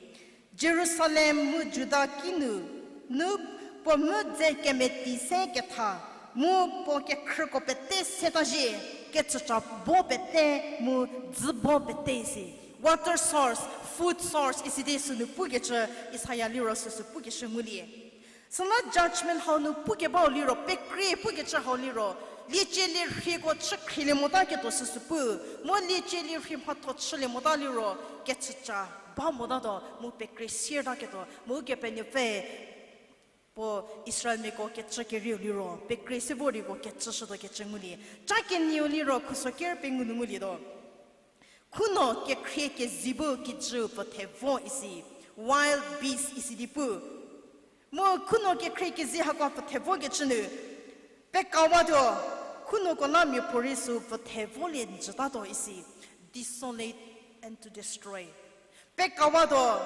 Jerusalem mu Juda kinu, nu puo mu dze kemeti se ketha, mu puo kekhrüko pete seta zhie, kecüca bo pete mu dzü bo pete isi. Water source, food source isi di sünu pukecü Isaia liro süsü pukeshü ngulie. Süla judgment hau nu pukebau liro, pekrei pukecü hau liro, liecie lirhieko chü khrielie mota ketuo süsü pu, mu liecie lirhi mhatho chülie mota liro, kecüca ba motatuo, mu pekrei siertaketuo, mu Ukepenuopfü puo Israelmiako kecü kerieu liro, pekrei se vorei puo kecü shütuo kecü ngulie. Ca kenieu liro khuso ker pengou nu ngulietuo. Khunuo kekhrie kezie bu kijüu pfüthe vo isi, wild beast isi di pu. Mu khunuo kekhrie kezie hako pfüthe vokecü nu, pekawatuo, khunuoko la miapuorei sü pfüthe volie njütatuo isi, desolate and to destroy. Pekawatuo,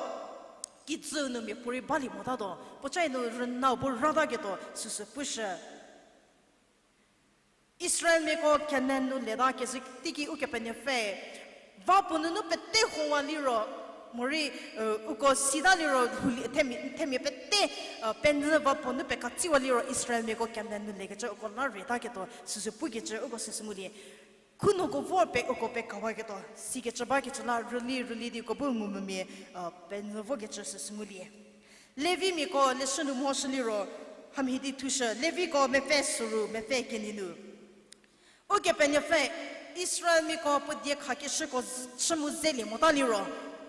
kijüu nu miapuorei balie motatuo, puocae nu rünau bu rataketuo süsü pushü. Israelmiako Kanan nu leta kezhü teiki Ukepenuopfü va puo nunu pete howa liro, morei, uko sita liro, themia, themia pete, penyü va puo nu pekatsiwa liro Israelmiako Kanan nu lekecü uko la retaketuo süsü pukecü uko süsü ngulie. Khunuoko vor pie uko pekawaketuo, sikecü bakecü la rüli rüli di uko bu ngumvümia, penyü vokecü süsü ngulie. Levimiako leshü nu mhoshü liro, hamhie di thushü, Leviko mepfü soru, mepfü kenie nu. Ukepenuopfü, Israelmiako puo diekhakeshüko z- chü mu zelie mota liro,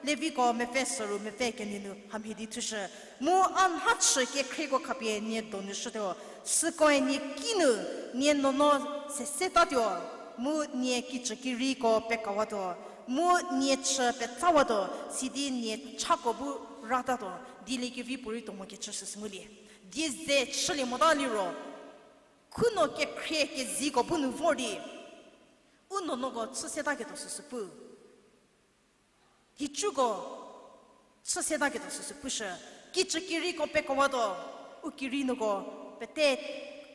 Leviko mepfü soru mepfü kenie nu hamhie di thushü, mu a mhachü kekhrieko khapie nie donu shütuo, sükoe nie kinu nie nuonuo sesetatuo, mu nie kicükiriko pekawatuo, mu nie chü petsawatuo, sidi nie chako bu ratatuo, dieliekevi puorei tuo mokecü süsü ngulie. Die ze chülie mota liro, khunuo kekhrie keziko bu nu vor di, u nuonuoko chü setaketuo süsü pu. Hicüko chü setaketuo süsü pushü, kicükiriko pekawatuo, u kirinuoko pete,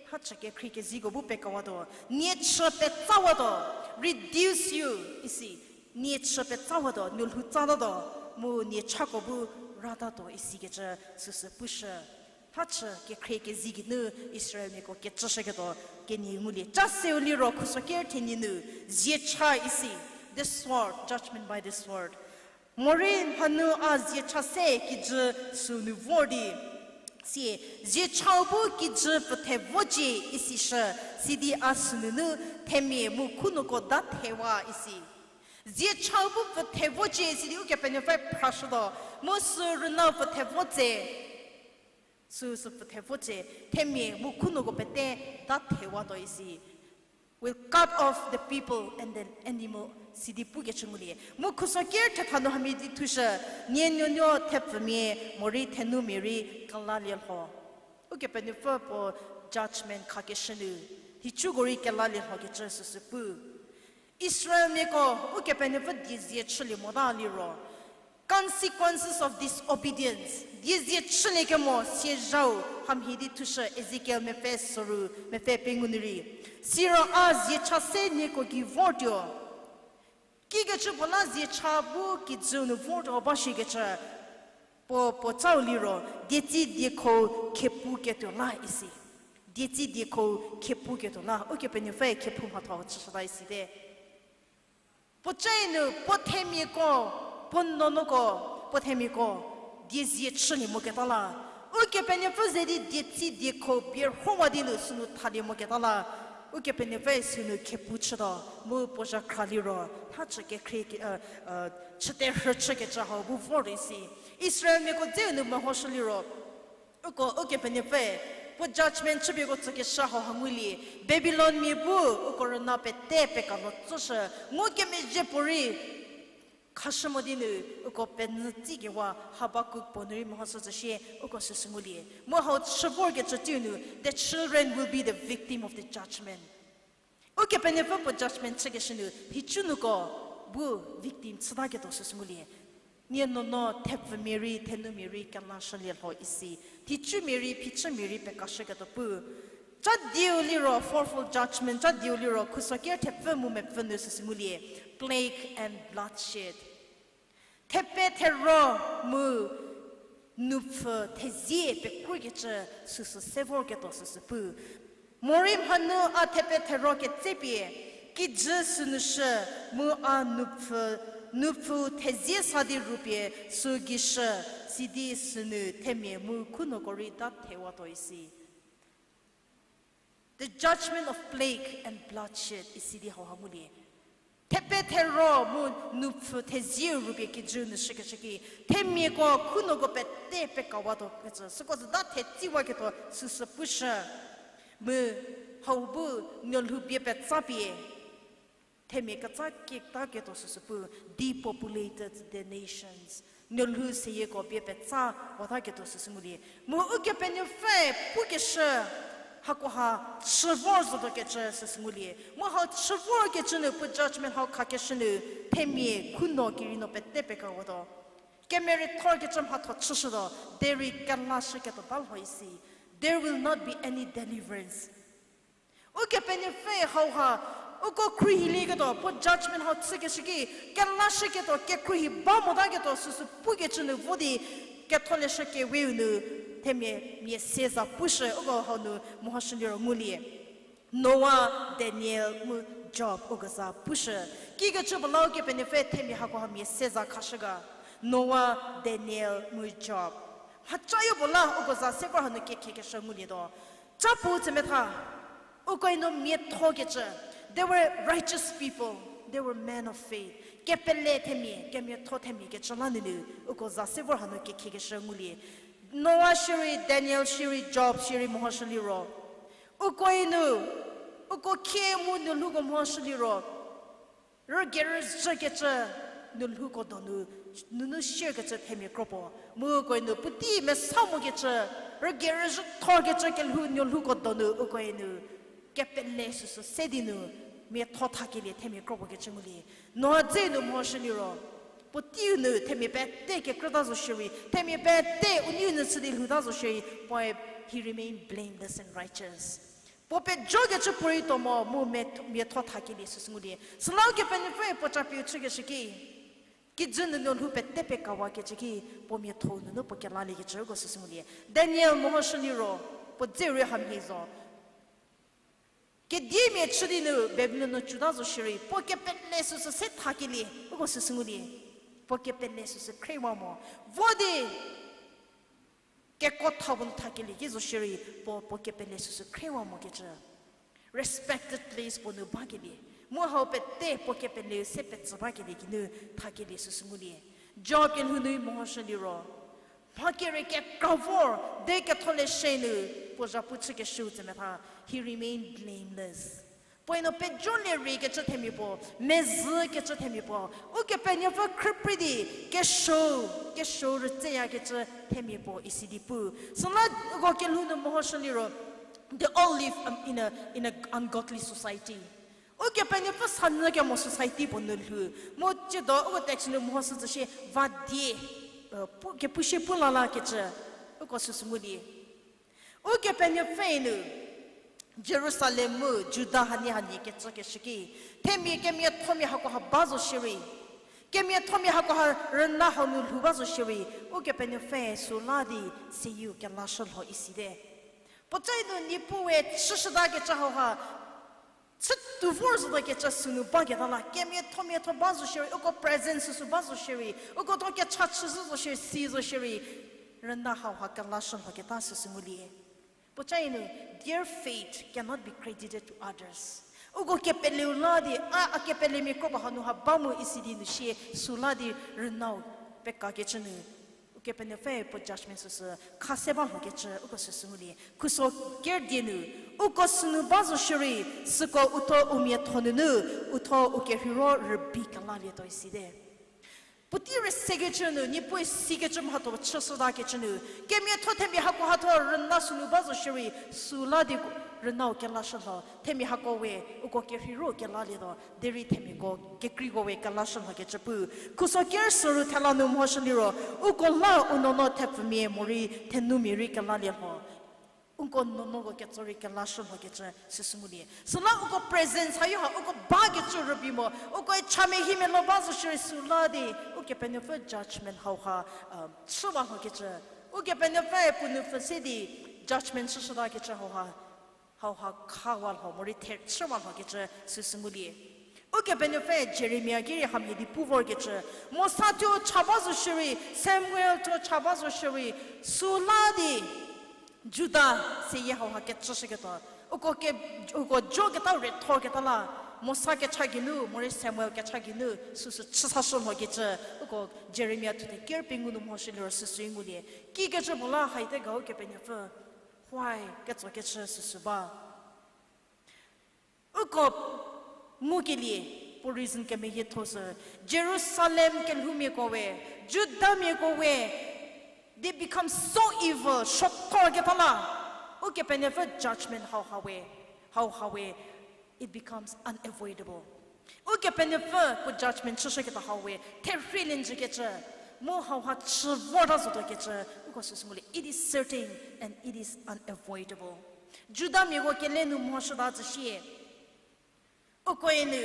mhachü kekhrie keziko bu pekawatuo, nie chü petsawatuo, reduce you isi, nie chü petsawatuo, nuolhou tsatatuo, mu nie chako bu ratatuo isikecü süsü pushü. Mhachü kekhrie kezi geinu Israelmiako kecüshüketuo kenie ngulie. Ca seu liro khuso ker thenie nu, ziecha isi, the sword, judgment by the sword. Morei mhanu a ziecha se kijü sünu vor di, sie, ziechau bu kijü pfüthe vocie isishü, sidi a sünunu themia mu khunuoko da thewa isi. Ziechau bu pfüthe vocie sidi Ukepenuopfü phrashütuo, mu sü rüna pfüthe vo tse. Süu sü pfüthe vo tse, themia mu khunuoko pete da thewatuo isi. Will cut off the people and the animal sidi pukecü ngulie. Mu khuso ker thetha nu hamhie di thushü, nie nuonuo thepfumia morei thenumia rei kelalie lho. Ukepenuopfü puo judgment khakeshü nu, hicüko rei kelalie lhokecü süsü pu. Israelmiako Ukepenuopfü diezie chülie mota liro, consequences of disobedience, diezie chüliekemo siezhau hamhie di thushü Ezekiel mepfü soru mepfü pengou nu rei. Siro a ziecha se nieko gei vortuo. Kikecü puo la ziecha bu kijüu nu vortuo ba shikecü puo puo cau liro, dietsi diekho khepuketuo la isi. Dietsi diekho khepuketuo la, Ukepenuopfü khephu mhatho chüshüta isite. Puo cae nu puo themiako, puo nuonuoko, puo themiako diezie chülie moketa la, Ukepenuopfü ze di dietsi diekho bierhowa di nu sünu thalie moketa la, Ukepenuopfü sünu khepu chütuo, mu puo zhakhra liro, mhachü kekhrie, chüte rhüchükecü hau bu vor isi. Israelmiako dzeu nu mehoshü liro, uko Ukepenuopfü puo judgment chüpieko tsükeshü hau ha ngulie, Babilonmia bu uko rüna pete pekalo tsoshü, ngukemezhie puorei khashü mo di nu uko penyü tsikewa Habakuk puo nu rei mehoshü tsüsie uko süsü ngulie. Mu hau chü vorkecü teiu nu, the children will be the victim of the judgment. Ukepenuopfü puo judgment chükeshü nu hicünuoko bu victim chütaketuo süsü ngulie. Nie nuonuo thepfumia rei thenumia rei kelashülie lho isi. Thicumia rei phichümia rei pekashüketuo pu. Cha dieu liro fourfold judgment, cha dieu liro khuso ker thepfü mu mepfü nu süsü ngulie, plague and bloodshed. Thepe thero mu nupfü thezie pekrukecü süsü se vorketuo süsü pu. Morei mhanu a thepe thero ketsepie, kijü sünu shü, mu a nupfü, nupfü thezie sa di rupie sü gei shü, sidi sünu themia mu khunuoko rei da thewatuo isi. The judgment of plague and bloodshed isi di hau ha ngulie. Thepe thero mu nupfü thezie rupie kijü nu shükecü ki, themiako khunuoko pete pekawatuo kecü, süko züda thetsiwaketuo süsü pushü. Mu hau bu nuolhou bie petsapie, themia ketsa ketaketuo süsü pu, depopulated the nations. Nuolhou seyieko bie petsa wataketuo süsü ngulie. Mu Ukepenuopfü pukeshü hakoha chü vor zotuokecü süsü ngulie. Mu hau chü vorkecü nu puo judgment hau khakeshü nu, themia khunuo kerinuo pete pekawatuo. Kemerei thorkecü mhatho chüshütuo, derei kelashüketuo ba lho isi. There will not be any deliverance. Ukepenuopfü hauha, uko khruohilieketuo, puo judgment hau chükeshü ki, kelashüketuo, kekhruohi ba motaketuo süsü pukecü nu vo di, ketholeshü keweu nu, themia mia se za pushü, uko hau nu mehoshü liro ngulie. Noa, Daniel, mu Job, uko za pushü. Kikecü puo la Ukepenuopfü themia hakoha mia se za khashü ga. Noa, Daniel, mu Job. Mhacayo puo la uko za se vor hanu kekhekeshü ngulietuo. Ca puo tsemetha, ukoe nu miathokecü, they were righteous people, they were men of faith. Kepele themia, kemiatho themia kecü la nunu, uko za se vor hanu kekhekeshü ngulie. Noa shierei, Daniel shierei, Job shierei mehoshü liro, ukoe nu, uko khie mu nu lhouko mehoshü liro, rügerüzhükecü nu lhouko donu, nunu shierkecü themia kro puo. Mu ukoe nu puotei mesa mokecü, rügerüzhüthokecü kelhou nu lhouko donu ukoe nu kepele süsü se di nu, miatho thakelie themia kro puo kecü ngulie. Noa dze nu mehoshü liro, puoteiu nu themia pete kekrüta zo shierei, themia pete u neiu nu chü di lhouta zo shierei, puoe he remained blameless and righteous. Puo pejokecü puorei tuo mo mu miatho thakelie süsü ngulie. Süla Ukepenuopfüe puo capiu chükeshü ki, kijü nunu lhou pete pekawakecü ki, puo miatho nunu puo kelaliekecü uko süsü ngulie. Daniel mehoshü liro, puo dze rei hamhie zo. Kediemia chü di nu Babilon nu cüta zo shierei, puo kepele süsü se thakelie uko süsü ngulie. Puo kepele süsü khriewa mo. Vo di kekuotha puo nu thakelie ki zo shierei, puo, puo kepele süsü khriewa mokecü. Respected place puo nu bakelie. Mu hau pete puo kepeleu se petsü bakelie geinu thakelie süsü ngulie. Job kelhou nu mehoshü liro, mha kere kekra vor, de ketholeshü nu, puo zhapu chükeshüu tsemetha, he remained blameless. Puoe no pejolie rei kecü themia puo, mezhü kecü themia puo, Ukepenuopfü khrüprei di, kesuo, kesuo rütseyakecü themia puo isi di pu. Süla uko kelhou nu mehoshü liro, they all live, um, in a, in a ungodly society. Ukepenuopfü sanyü kemo society puo nu lhou. Mu tsiedo uko text nu mehoshü tsü shie va die, uh, pu, kepushie pu lalakecü, uko süsü ngulie. Ukepenuopfü nu Jerusalem mu Juda hanie hanie kecükeshü ki, themia kemiathomia hakoha ba zo shierei, kemiathomia hakoha rüna hau nu lhou ba zo shierei, Ukepenuopfü süla di seyieu kelashü lho isite. Puoca nu Niepuue chüshütakecü hauha chütuo vor zotakecü sünu baketa la, kemiathomiatho ba zo shierei, uko presence süsü ba zo shierei, uko tho kecha chüzhü zo shierei, si zo shierei, rüna hauha kelashü lhoketa süsü ngulie. Puoca nu, their faith cannot be credited to others. Uko kepeleu la di, a, a kepelemia kro ba hanu ha ba mu isi di nu shie süla di rünau pekakecü nu Ukepenuopfü puo judgment süsü kha se ba lhokecü uko süsü ngulie. Khuso ker die nu, uko sünu ba zo shierei, süko utho u miatho nunu, utho u kerheiro rübei kelalietuo isite. Puotei rei sekecü nu, Niepuue sikecü mhatho chüshütakecü nu, kemiatho themia hakoha tho rüna sünu ba zo shierei, süla di rünau kelashü lho, themia hako we, uko kerheiro kelalietuo, derei themiako kekreiko we kelashü lhokecü pu. Khuso ker süru thela nu mehoshü liro, uko la u nuonuo thepfumia morei thenumia rei kelalie lho. Uko nuonuoko ketso rei kelashü lhokecü süsü ngulie. Süla uko presence hayo ha uko bakecü rübei mo, ukoe cha mehimelo ba zo shierei süla di, Ukepenuopfü judgment hauha, um, chüwa lhokecü. Ukepenuopfüe puo nupfü se di judgment chüshütakecü hauha, hauha khawa lho morei the chüwa lhokecü süsü ngulie. Ukepenuopfü Jeremia ki rei hamhie di pu vorkecü, Mosa thuo cha ba zo shierei, Samuel thuo cha ba zo shierei, süla di Juda seyie hauha kechüshüketuo. Uko ke, uko joketa rethorketa la, Mosa kecha geinu morei Samuel kecha geinu süsü chüsashü lhokecü, uko Jeremia thuthe ker pengou nu mehoshü liro süsü ngulie. Kikecü puo la haite ga Ukepenuopfü, why ketsokecü süsü ba. Uko ngukelie, puo reason kemeyietho sü, Jerusalem kelhoumiako we, Judamiako we, they become so evil, shothorketa la, Ukepenuopfü judgment hauha we, hauha we, it becomes unavoidable. Ukepenuopfü puo judgment chüshüketa hau we therhielie njükecü, mu hauha chü vorta zotuokecü, uko süsü ngulie, it is certain and it is unavoidable. Judamiako kele nu mehoshüta tsü shie, ukoe nu,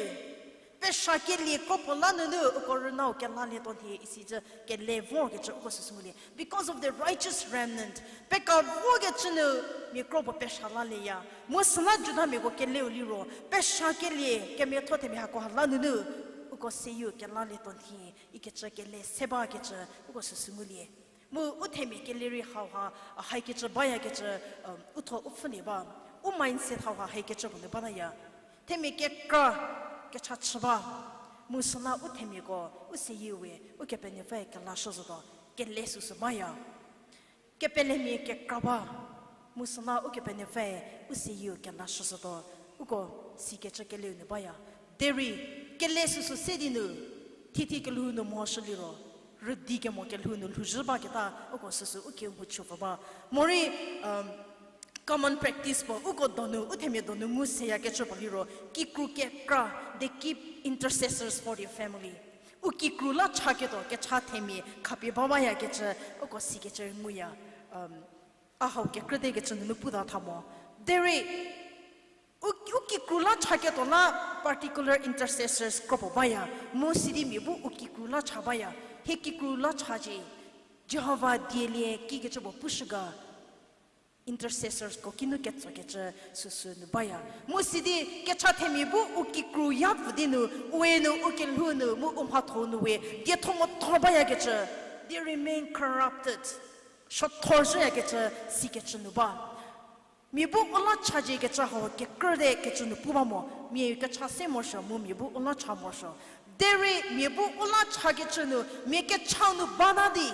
peshakelie kropuo la nunu uko rünau kelalietuo nhie isicü kele vorkecü uko süsü ngulie. Because of the righteous remnant, peka vokecü nu mia kropuo pesha lalieya. Mu süla Judamiako keleu liro, peshakelie kemiatho themia hakoha la nunu, uko seyieu kelalietuo nhie ikecü kele se bakecü uko süsü ngulie. Mu u themia kele rei hauha, a, haikecü bayakecü, um, u tho u pfhülie ba. U mindset hauha haikecü puo nu bataya. Themia kekra, kecha chü ba. Mu süla u themiako, u seyieu we, Ukepenuopfü kelashü zotuo, kele süsü baya. Kepelemia kekra ba, mu süla Ukepenuopfü, u seyieu kelashü zotuo, uko sikecü keleu nu baya. Derei, kele süsü se di nu, thiethi kelhou nu mehoshü liro, rüdi kemo kelhou nu lhouzhü baketa, uko süsü u kiu mhochü pfü ba. Morei, common practice puo, uko donu, u themia donu ngu seyakecü puo liro, kikru kekra, they keep intercessors for their family. U kikru la chaketuo, kecha themia khapie ba bayakecü, uko sikecü nguya, a hau kekrüdekecü nunu puta tha mo. Derei, u, u kikru la chaketuo la particular intercessors kropuo baya, mu sidi mia bu u kikru la cha baya, hie kikru la chacie, Jihova dielie kikecü puo pushü ga, intercessors ko kinu ketsokecü süsü nu baya. Mu sidi kecha themia bu u kikru ya pfü di nu, ue nu u kelhou nu mu u mhatho nu we dietho motho bayakecü, they remain corrupted. Suothor zhüyakecü, sikecü nu ba. Mia bu u la chaciekecü hau kekrüdekecü nu pu ba mo, mia kecha se morosuo mu mia bu u la cha morosuo. Derei mia bu u la chakecü nu, mia kecha nu bata di,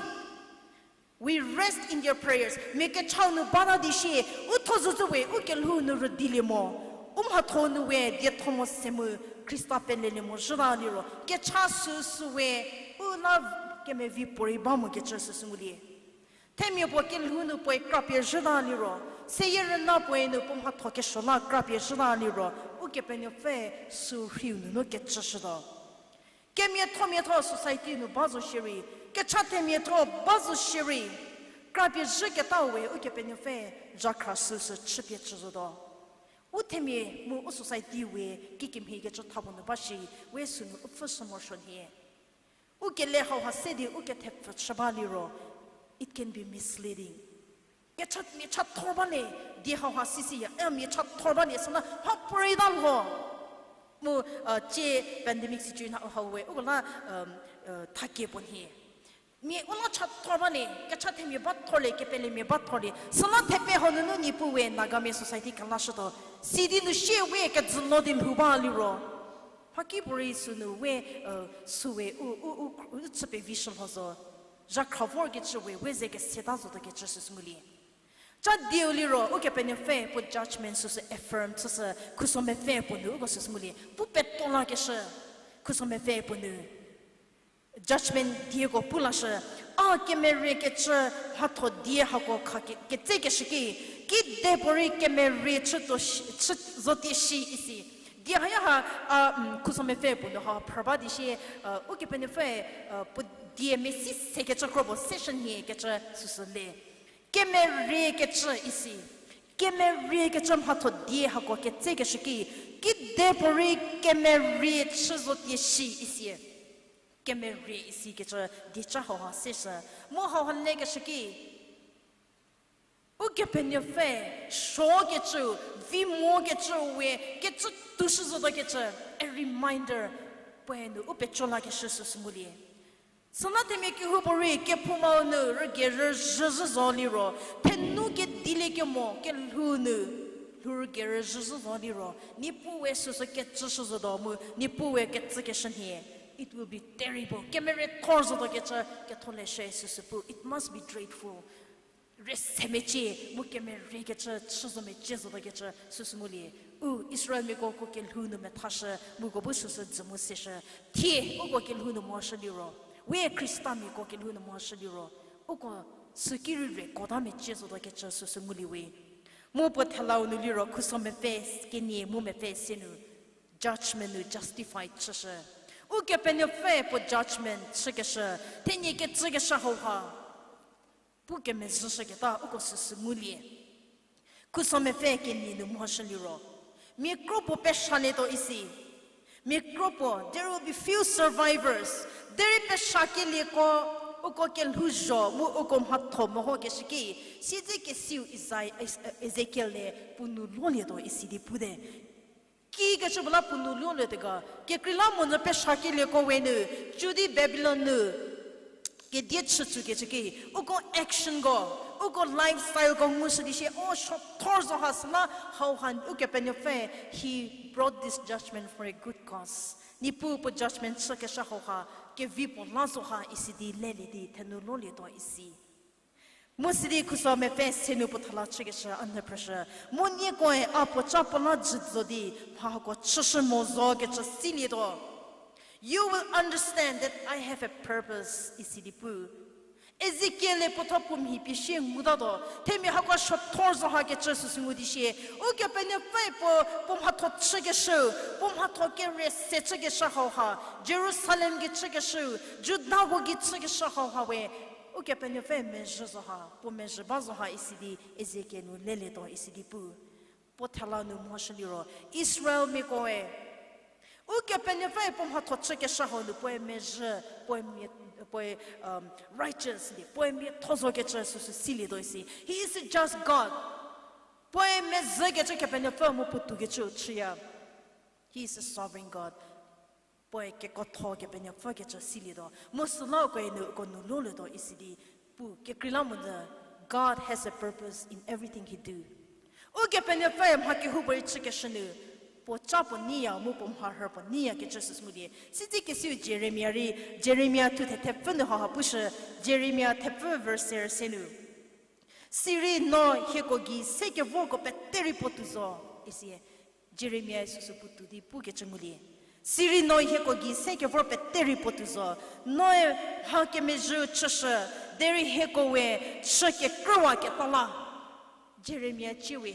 we rest in their prayers. Mia kecha nu bata di shie, u tho zozü we u kelhou nu rüdilie mo, u mhatho nu we dietho mo se mu, Khrista pelelie mo zhüta liro, kecha süsü we, u la kemevi puorei ba mokecü süsü ngulie. Themia puo kelhou nu puoe krapie zhüta liro, seyie rüna puoe nu puo mhatho kesuo la krapie zhüta liro, Ukepenuopfü sü rhiu nunu kecüshütuo. Kemiathomiatho society nu ba zo shierei, kecha themiatho ba zo shierei, krapie zhüketa we Ukepenuopfü zhakhra süsü chüpie chü zotuo. U themia mu u society we kikemhiekecü tha puo nu ba shi, we sünu u pfhüshü morosuo nhie. U kele hauha se di u kethepfü chü ba liro, it can be misleading. Kecha mia chathor ba le, die hauha sisiya, e mia chathor ba le, süla mha puorei ta lho. Mu, tsie pandemic situation hau we, uko la, thakie puo nhie. Mia u la chathor ba le, kecha themia ba thor le, kepelemia ba thor le, süla thepe hau nunu Niepuu we Nagamia society kelashütuo. Sidi nu shie we kejü lo di lhou ba liro, mhakipuorei sünu we, süwe u, u, u, u chü pevishü lho zo. Zhakhra vorkecü we, we ze keseta zotuokecü süsü ngulie. Cha dieu liro, Ukepenuopfü puo judgment süsü affirm chüshü, Khuso mepfü puo nu uko süsü ngulie. Pu peto lakeshü, Khuso mepfü puo nu judgment dieko pu lashü, a kemeriekecü mhatho die hako kha ke, ketsekeshü ki, kidepuorei kemerie chütuo shi, chü zotie shi isi. Die haya ha, a, Khuso mepfü puo nu ha phrü ba di shie, Ukepenuopfü, puo die mesi sekecü kropuo seshü nhie kecü süsü le. Kemeriekecü isi. Kemeriekecü mhatho die hako ketsekeshü ki, kidepuorei kemerie chü zotie shi isi. Kemerie isikecü dieca hauha seshü. Mu hauha lekeshü ki, Ukepenuopfü suokecü, vi mokecü we kecü tushü zotuokecü, a reminder, puoe nu u peco lakeshü süsü ngulie. Süla themia kehoupuorei kephoumau nu rügerüzhü zhü zo liro, thenu kedilie kemo kelhou nu, lhou rügerüzhü zhü zo liro, Niepuu we süsü kecüshü zotuo mu, Niepuu we kecükeshü nhie. It will be terrible. Kemeriethor zotuokecü, ketholeshü süsü pu. It must be dreadful. Rüse mecie, mu kemeriekecü, chü zo mecie zotuokecü, süsü ngulie. U Israelmiako uko kelhou nu methashü, mu uko bu süsü dzü mu seshü. Thie, uko kelhou nu mehoshü liro. We Khristamiako kelhou nu mehoshü liro. Uko süki rei rei kota mecie zotuokecü süsü ngulie we. Mu puo thelau nu liro Khuso mepfü kenie mu mepfü se nu judgment nu justified chüshü. Ukepenuopfü puo judgment chükeshü, thenie kecükeshü hauha pu kemezhüshüketa uko süsü ngulie. Khuso mepfü kenie nu mehoshü liro, mia kro puo peshalietuo isi. Mia kro puo, there will be few survivors. Derei peshakelieko, uko kelhouzho mu uko mhatho mehokeshü ki, siedzekesiu Isai-, Is-, Ezekiel-e puo nu lolietuo isi di pute. Kikecü puo la puo nu lolietuo ga, kekreilamonyü peshakelieko we nu, Judi Babilon nu Kedie chütsükecü ki, uko actionko, uko lifestyleko ngushü di sie, o, shothor zo ha süla, hauha Ukepenuopfü, he brought this judgment for a good cause. Niepuu puo judgment chükeshü hauha, kevi puo la zo ha isi di lelie di, thenou lolietuo isi. Mu sidi khuso mepfü se nu puo thala chükeshü a nyü phrüshü. Mu niekoe a puo ca puo la jü zo di, mha hako chüshü mo zo kecü silietuo. You will understand that I have a purpose, isi di pu. Ezekiel-e puo thuo puo mhi pie sie ngutatuo. Themia hako shothor zo ha kecü süsü ngu di sie. Ukepenuopfü puo, puo mhatho chükeshü, puo mhatho kere se chükeshü hauha, Jerusalem gei chükeshü, Judako gei chükeshü hauha we. Ukepenuopfü mezhü zo ha, puo mezhü ba zo ha isi di Ezekiel nu lelietuo isi di pu. Puo thela nu mhoshü liro, Israelmiakoe, Ukepenuopfü puo mhatho chükeshü hau nu puoe mezhü, puoe mia-, puoe, um, righteous di, puoe miatho zo kecü süsü silietuo isi. He is a just God. Puoe mezhü kecü Kepenuopfü mu puotou kecü chüya. He is a sovereign God. Puoe kekotho Kepenuopfü kecü silietuo. Mu süla ukoe nu uko nu lolietuo isi di pu kekreilamonyü, God has a purpose in everything he do. Ukepenuopfüe mha kehoupuorei chükeshü nu, puo ca puo neiya mu puo mharhü puo neiya kecü süsü ngulie. Sitsikesiu Jeremia rei, Jeremia thuthe thepfü nu hauha pushü, Jeremia thepfü verse se nu. Sirei no hieko gei se kevorko pete rei puotou zo, isi. Jeremia süsü puotou di pukecü ngulie. Sirei no hieko gei se kevor pete rei puotou zo, noe mha kemezhü chüshü, derei hieko we chü kekrüwaketa la. Jeremia ciewe,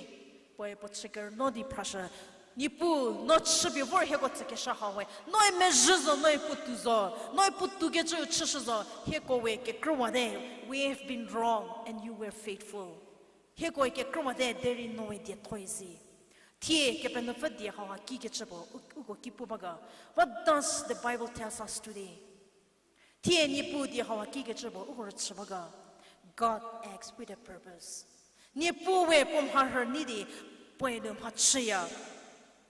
puoe puo chü kerüno di phrashü, Niepuu, no chüpie vor hieko tsükeshü hawe, noe mezhü zo, noe puotou zo, noe puotou kecü chüshü zo, hieko we kekrüwate, we have been wrong and you were faithful. Hiekoe kekrüwate derei noe diethoe zi. Thie Kepenuopfü die hauha kikecü puo, u-, uko ki pu ba ga. What does the Bible tells us today? Thie Niepuu die hauha kikecü puo, uko rüchü ba ga. God acts with a purpose. Niepuu we puo mharhü nei di, puoe nu mhachüya.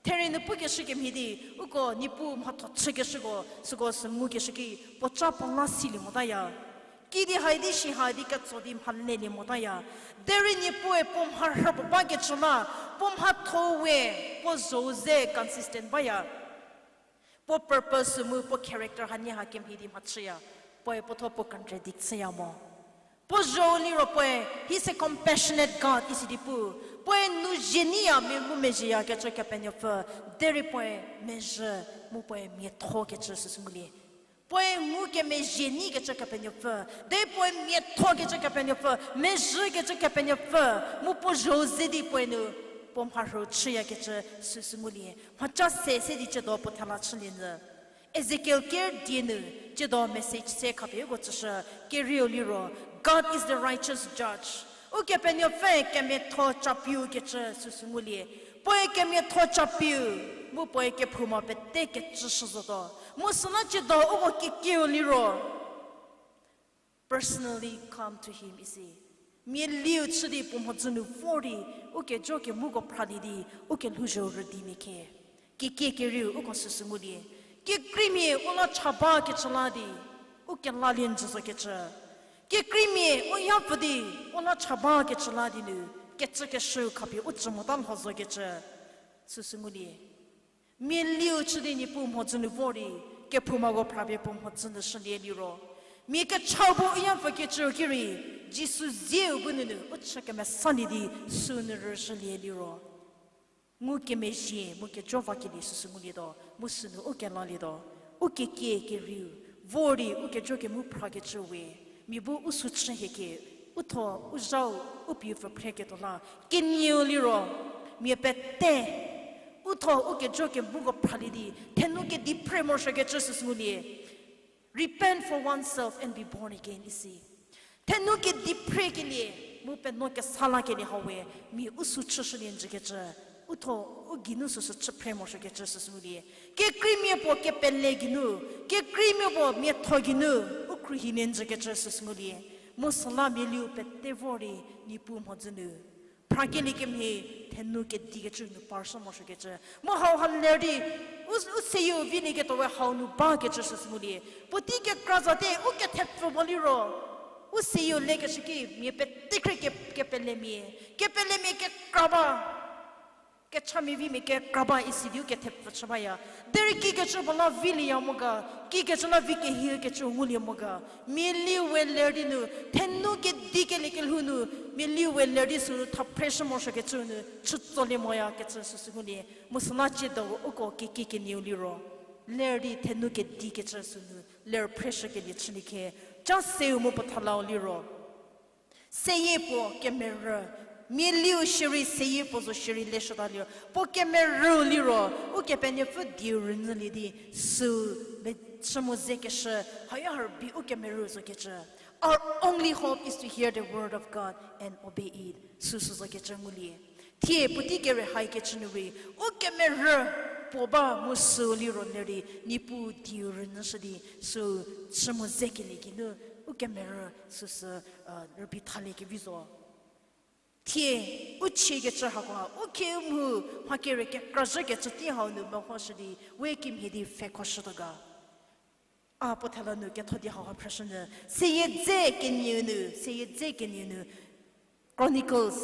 Therie nu pukeshü kemhie di, uko Niepuu mhatho chükeshüko, süko sü ngukeshü ki, puo ca puo la silie motaya. Kidi hai di shi hai di ketso di mhalelie motaya. Derei Niepuue puo mharhü puo bakecü la, puo mhatho we, puo zho-u ze consistent baya. Puo purpose mu puo character hanie ha kemhie di mhachüya. Puoe puo thuo puo contradict chüya mo. Puo zho-u liro puoe, he's a compassionate God, isi di pu. Puoe nu zhie neiya mia ngumezhieyakecü Kepenuopfü, derei puoe mezhü mu puoe miatho kecü süsü ngulie. Puoe ngukemezhie neikecü Kepenuopfü, derei puoe miatho kecü Kepenuopfü, mezhü kecü Kepenuopfü, mu puo zho-u ze di puoe nu, puo mharhü chüyakecü süsü ngulie. Mhaca se se di ciedo puo thela chülie nyü. Ezekiel ker die nu, ciedo message se khapie uko tsüshü, kerieu liro, God is the righteous judge. Ukepenuopfü kemiatho capiu kecü süsü ngulie. Puoe kemiatho capiu, mu puoe kephouma pete kecü shü zotuo. Mu süla ciedo uko kekieu liro, personally come to him isi. Mia liu chü di puo mhodzü nu vor di, u kejo kemuko phralie di, u kelhouzhüu rüdimia khe. Kekie kerieu uko süsü ngulie. Kekreimia u la cha bakecü la di, u kelalie njü zokecü. Kekreimia u yapfü di, u la cha bakecü la di nu, kecükeshüu khapie u cü mota lho zokecü. Süsü ngulie. Mia liu chü di Niepuu mhodzü nu vor di, kephoumako phrapie puo mhodzü nu shülie liro. Mia kechau bu u yapfü kecüu ki rei, Jisu zieu bu nunu u chü kemesalie di sünu rüshülie liro. Ngukemezhie mu kejo vakelie süsü ngulietuo, mu sünu u kelalietuo. U kekie kerieu, vor di u kejo kemu phrakecü we, mia bu u sü chü hie ke, u tho u zhau, u pie pfü phreketuo la, kenieu liro, mia pete, u tho u kejo kemuko phralie di, thenu kedi phre morosuokecü süsü ngulie. Repent for oneself and be born again isi. Thenu kedi phrekelie, mu penuo kesa lakelie hau we, mia u sü chüshülie njükecü, u tho u geinu süsü chü phre morosuokecü süsü ngulie. Kekreimia puo kepele geinu, kekreimia puo miatho geinu, u khruohilie njükecü süsü ngulie. Mu süla mia liu pete vor di Niepuu mhodzü nu Phrakelie kemhie, thenu kedi kecü nu parshü morosuokecü. Mu hauha ler di, u, u seyieu vilieketuo we hau nu bakecü süsü ngulie. Puotei kekra zate, u kethepfü ba liro. U seyieu lekeshü ki, mia petekhrie ke, kepelemia. Kepelemia kekra ba. Kechamia vimia kekra ba isi di u kethepfü chü baya. Derei kikecü puo la vilieya mo ga, kikecü la vi kehie kecü ngulie mo ga. Mia liu we ler di nu, thenu kedi kelie kelhou nu, mia liu we ler di sünu tha phreshü morosuokecü nu, chütsolie moyakecü süsü ngulie. Mu süla ciedo uko keki kenieu liro. Ler di thenu kedi kecü sünu, ler phreshükelie chülie khe. Cha seu mu puo thalau liro. Seyie puo kemerü, mia liu shierei seyie puo zo shierei leshüta liro, puo kemerü liro, Ukepenuopfü dieu rünyülie di, süu, mechü mu zekeshü, haya harbi Ukemerü zokecü. Our only hope is to hear the word of God and obey it. Süsü zokecü ngulie. Thie puotei kere haikecü nu rei, Ukemerü puo ba mu süu liro ler di, Niepuu dieu rünyüshü di, süu chü mu zekelie geinu, Ukemerü süsü, rübei thaliekevi zo. Thie, u chiekecü hakoha, u khieu mhu, mha kere kekrazhükecü tei hau nu mehoshü di, we kimhie di pfhekhoshütuo ga. A puo thela nu ketho di hauha phrüshünyü, seyie dze kenieu nu, seyie dze kenieu nu, Chronicles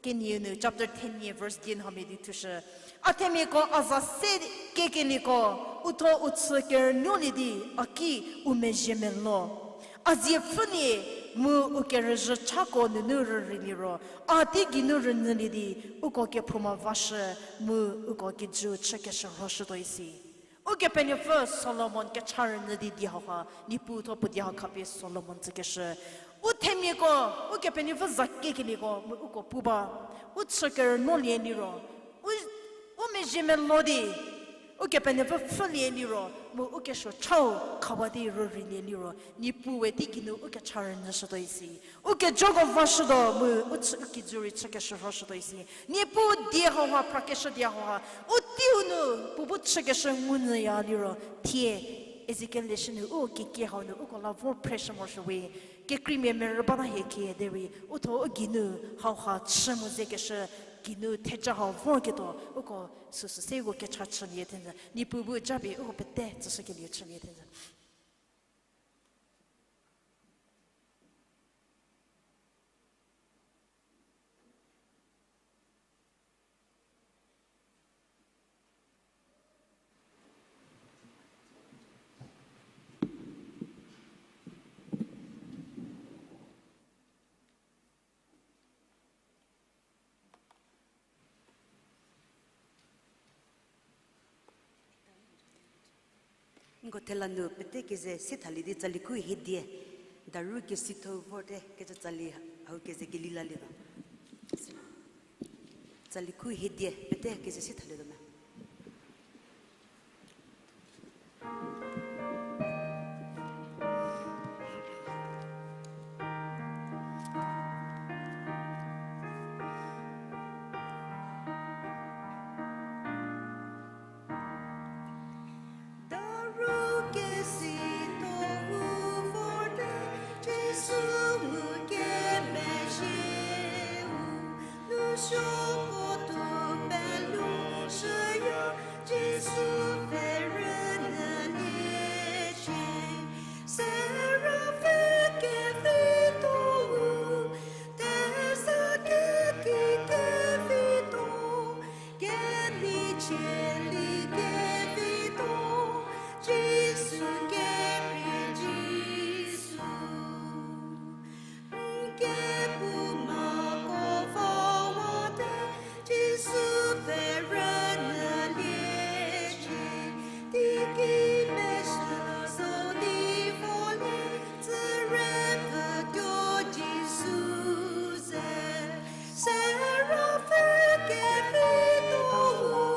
kenieu nu, chapter ten nie verse di hamhie di thushü. A themiako a za se kekelieko, uthuo u chü kerünuolie di, a ki u mezhie melo. A zie pfhülie, mu u kerüzhü chako nunu rüreiliero, a tei geinu rünyülie di, uko kephouma vashü, mu uko kijüu chükeshü rhoshütuo isi. Ukepenuopfü Solomon kecha rünyü di di hauha, Niepuu thuo puo di ha khapie Solomon tsükeshü. U themiako, Ukepenuopfü za kekelieko, mu uko pu ba. U chü kerünuolie liro, u, u mezhie melo di, Ukepenuopfü pfhülie liro, mu u kesuo chau khawa di rüreilie liro, Niepuu we tei geinu u kecha rünyüshütuo isi. U kejoko vashütuo mu u chü, u kijü rei chükeshü rhoshütuo isi. Niepuu die hauha, phrakeshü die hauha, u teiu nu puo bu chükeshü ngunyüya liro, thie, Ezekiel leshü nu u kekie hau nu uko la vor phreshü morosuo we, kekreimia merü bata hie kie derei, uthuo u geinu hauha chü mu zekeshü, geinu theja hau vorketuo, uko süsü se uko kecha chülie thenjü, Niepuu bu japie uko pete tsüshükelieu chülie thenjü. Nko thela nu pete keze se thalie di tsali khu hiedie, daru kesitho vorte kecü tsali hau keze kelilietuo. Tsali khu hiedie pete keze se thalietuo me. Daru kesitho vorte, Jisu ngukemezhieu, nu supuo tuo pelou shüya, Jisu pfhe rünyüliecie. Seraphi kevitho-u, tesa keti kevitho, kemichielie kevitho, Jisu kekrie Jisu. N kephoumako vowate, Jisu pfhe rünyüliecie, teiki mezhü zo di volie, tsüre pfütuo Jisu ze. Seraphi kevitho-u,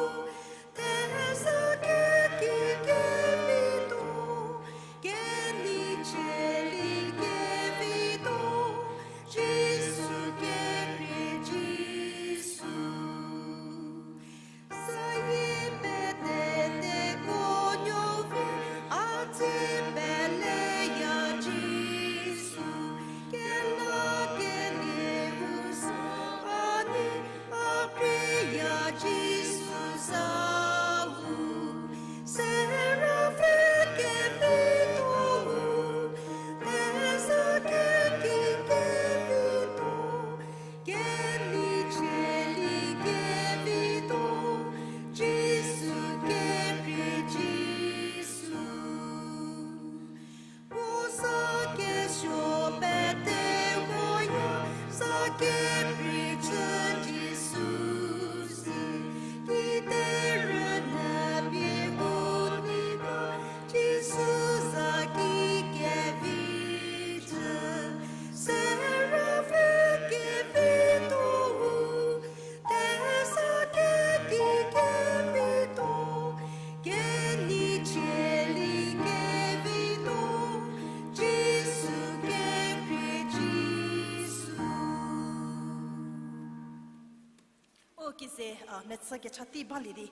metsü kecha tei balie di,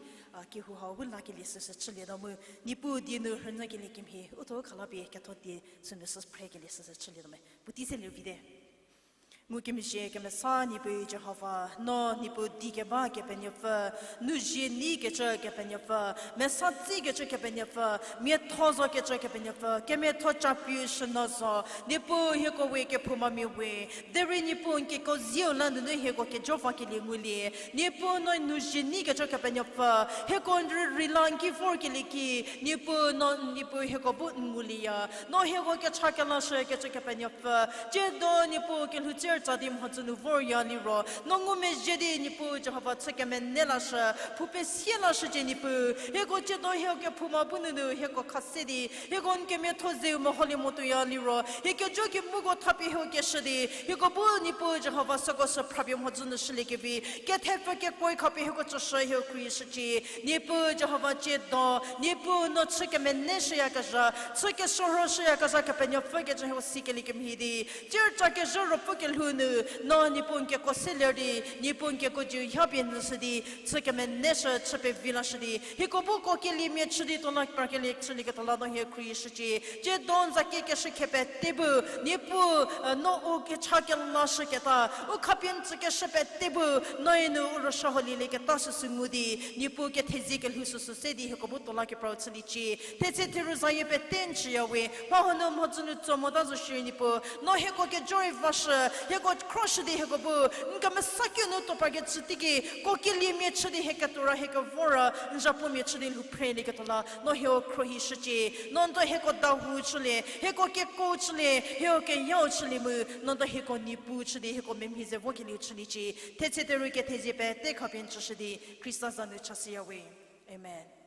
kehou hau bu lakelie süsü chülietuo mu, Niepuu die nu rhünyükelie kemhie u thuo khalapie ketho die sünu sü phrekelie süsü chülietuo me. Puotei se lie vite. Ngukemezhie kemesa Niepuu Jihova, no Niepuu di keba Kepenuopfü, nu zie neikecü Kepenuopfü, mesa tseikecü Kepenuopfü, miatho zokecü Kepenuopfü, kemiatho capiu shüno zo. Niepuu hieko we kephoumamia we, derei Niepuu n keko zieu la nunu hieko kejo vakelie ngulie. Niepuu no nu zie neikecü Kepenuopfü, hieko n rürei la n ki vorkelie ki, Niepuu no, Niepuu hieko bu n ngulieya. No hieko kecha kelashükecü Kepenuopfü, tsiedo Niepuu kelhou tsie rütsa di mhodzü nu vorya liro, no ngumezhie di Niepuu Jihova chü kemenei lashü, phou pesie lashücie Niepuu. Hieko tsiedo hieko kephouma bu nunu hieko khase di, hieko n kemiatho zeu meholie motuoya liro, hie kejo kemuko thapie hieko keshü di, hieko bu Niepuu Jihova süko sü phrapie mhodzü nu shüliekevi, kethepfü kekuoi khapie hieko tsüshü hieko khrieshücie. Niepuu Jihova tsiedo, Niepuu no chü kemenei shüyakezha, chü keshürho shüyakezha Kepenuopfü kecü hieko sikelie kemhie di, tsie rütsa kezhü ruopfü kelhou nu, no Niepuu n keko se ler di, Niepuu n keko jiu hapie nyüshü di, chü kemenei shü chü pevi lashü di, hieko bu kuo keliemia chü di tuo la prakelie chülieketuo la no hie khrieshücie. Tsiedo n za kiekeshü khie pete bu, Niepuu, no u kecha kelashüketa, u khapie n tsükeshü pete bu, noe nu u rüsuo holielieketa süsü ngu di, Niepuu kethezie kelhou süsü se di hieko bu tuo la keprau chüliecie. Thetse theru zayie pete n chüya we, mha hanu mhodzü nu tso mota zo shierei Niepuu, no hieko kejo rei vashü, hieko khroshü di hieko bu, n kemesa kinu tuo prakecü teiki, kuo keliemia chü di hie ketuo ra hie kevor ra, n zhapumia chü di lhou phrelieketuo la, no hieko khrohishücie, no n do hieko dahou chülie, hieko keko chülie, hieko keyau chülie mu, no n do hieko Niepuu chü di hieko memhie ze vokelieu chüliecie. Thetse theru kethezie pete khapie n chüshü di, Khrista za nu chashüya we. Amen.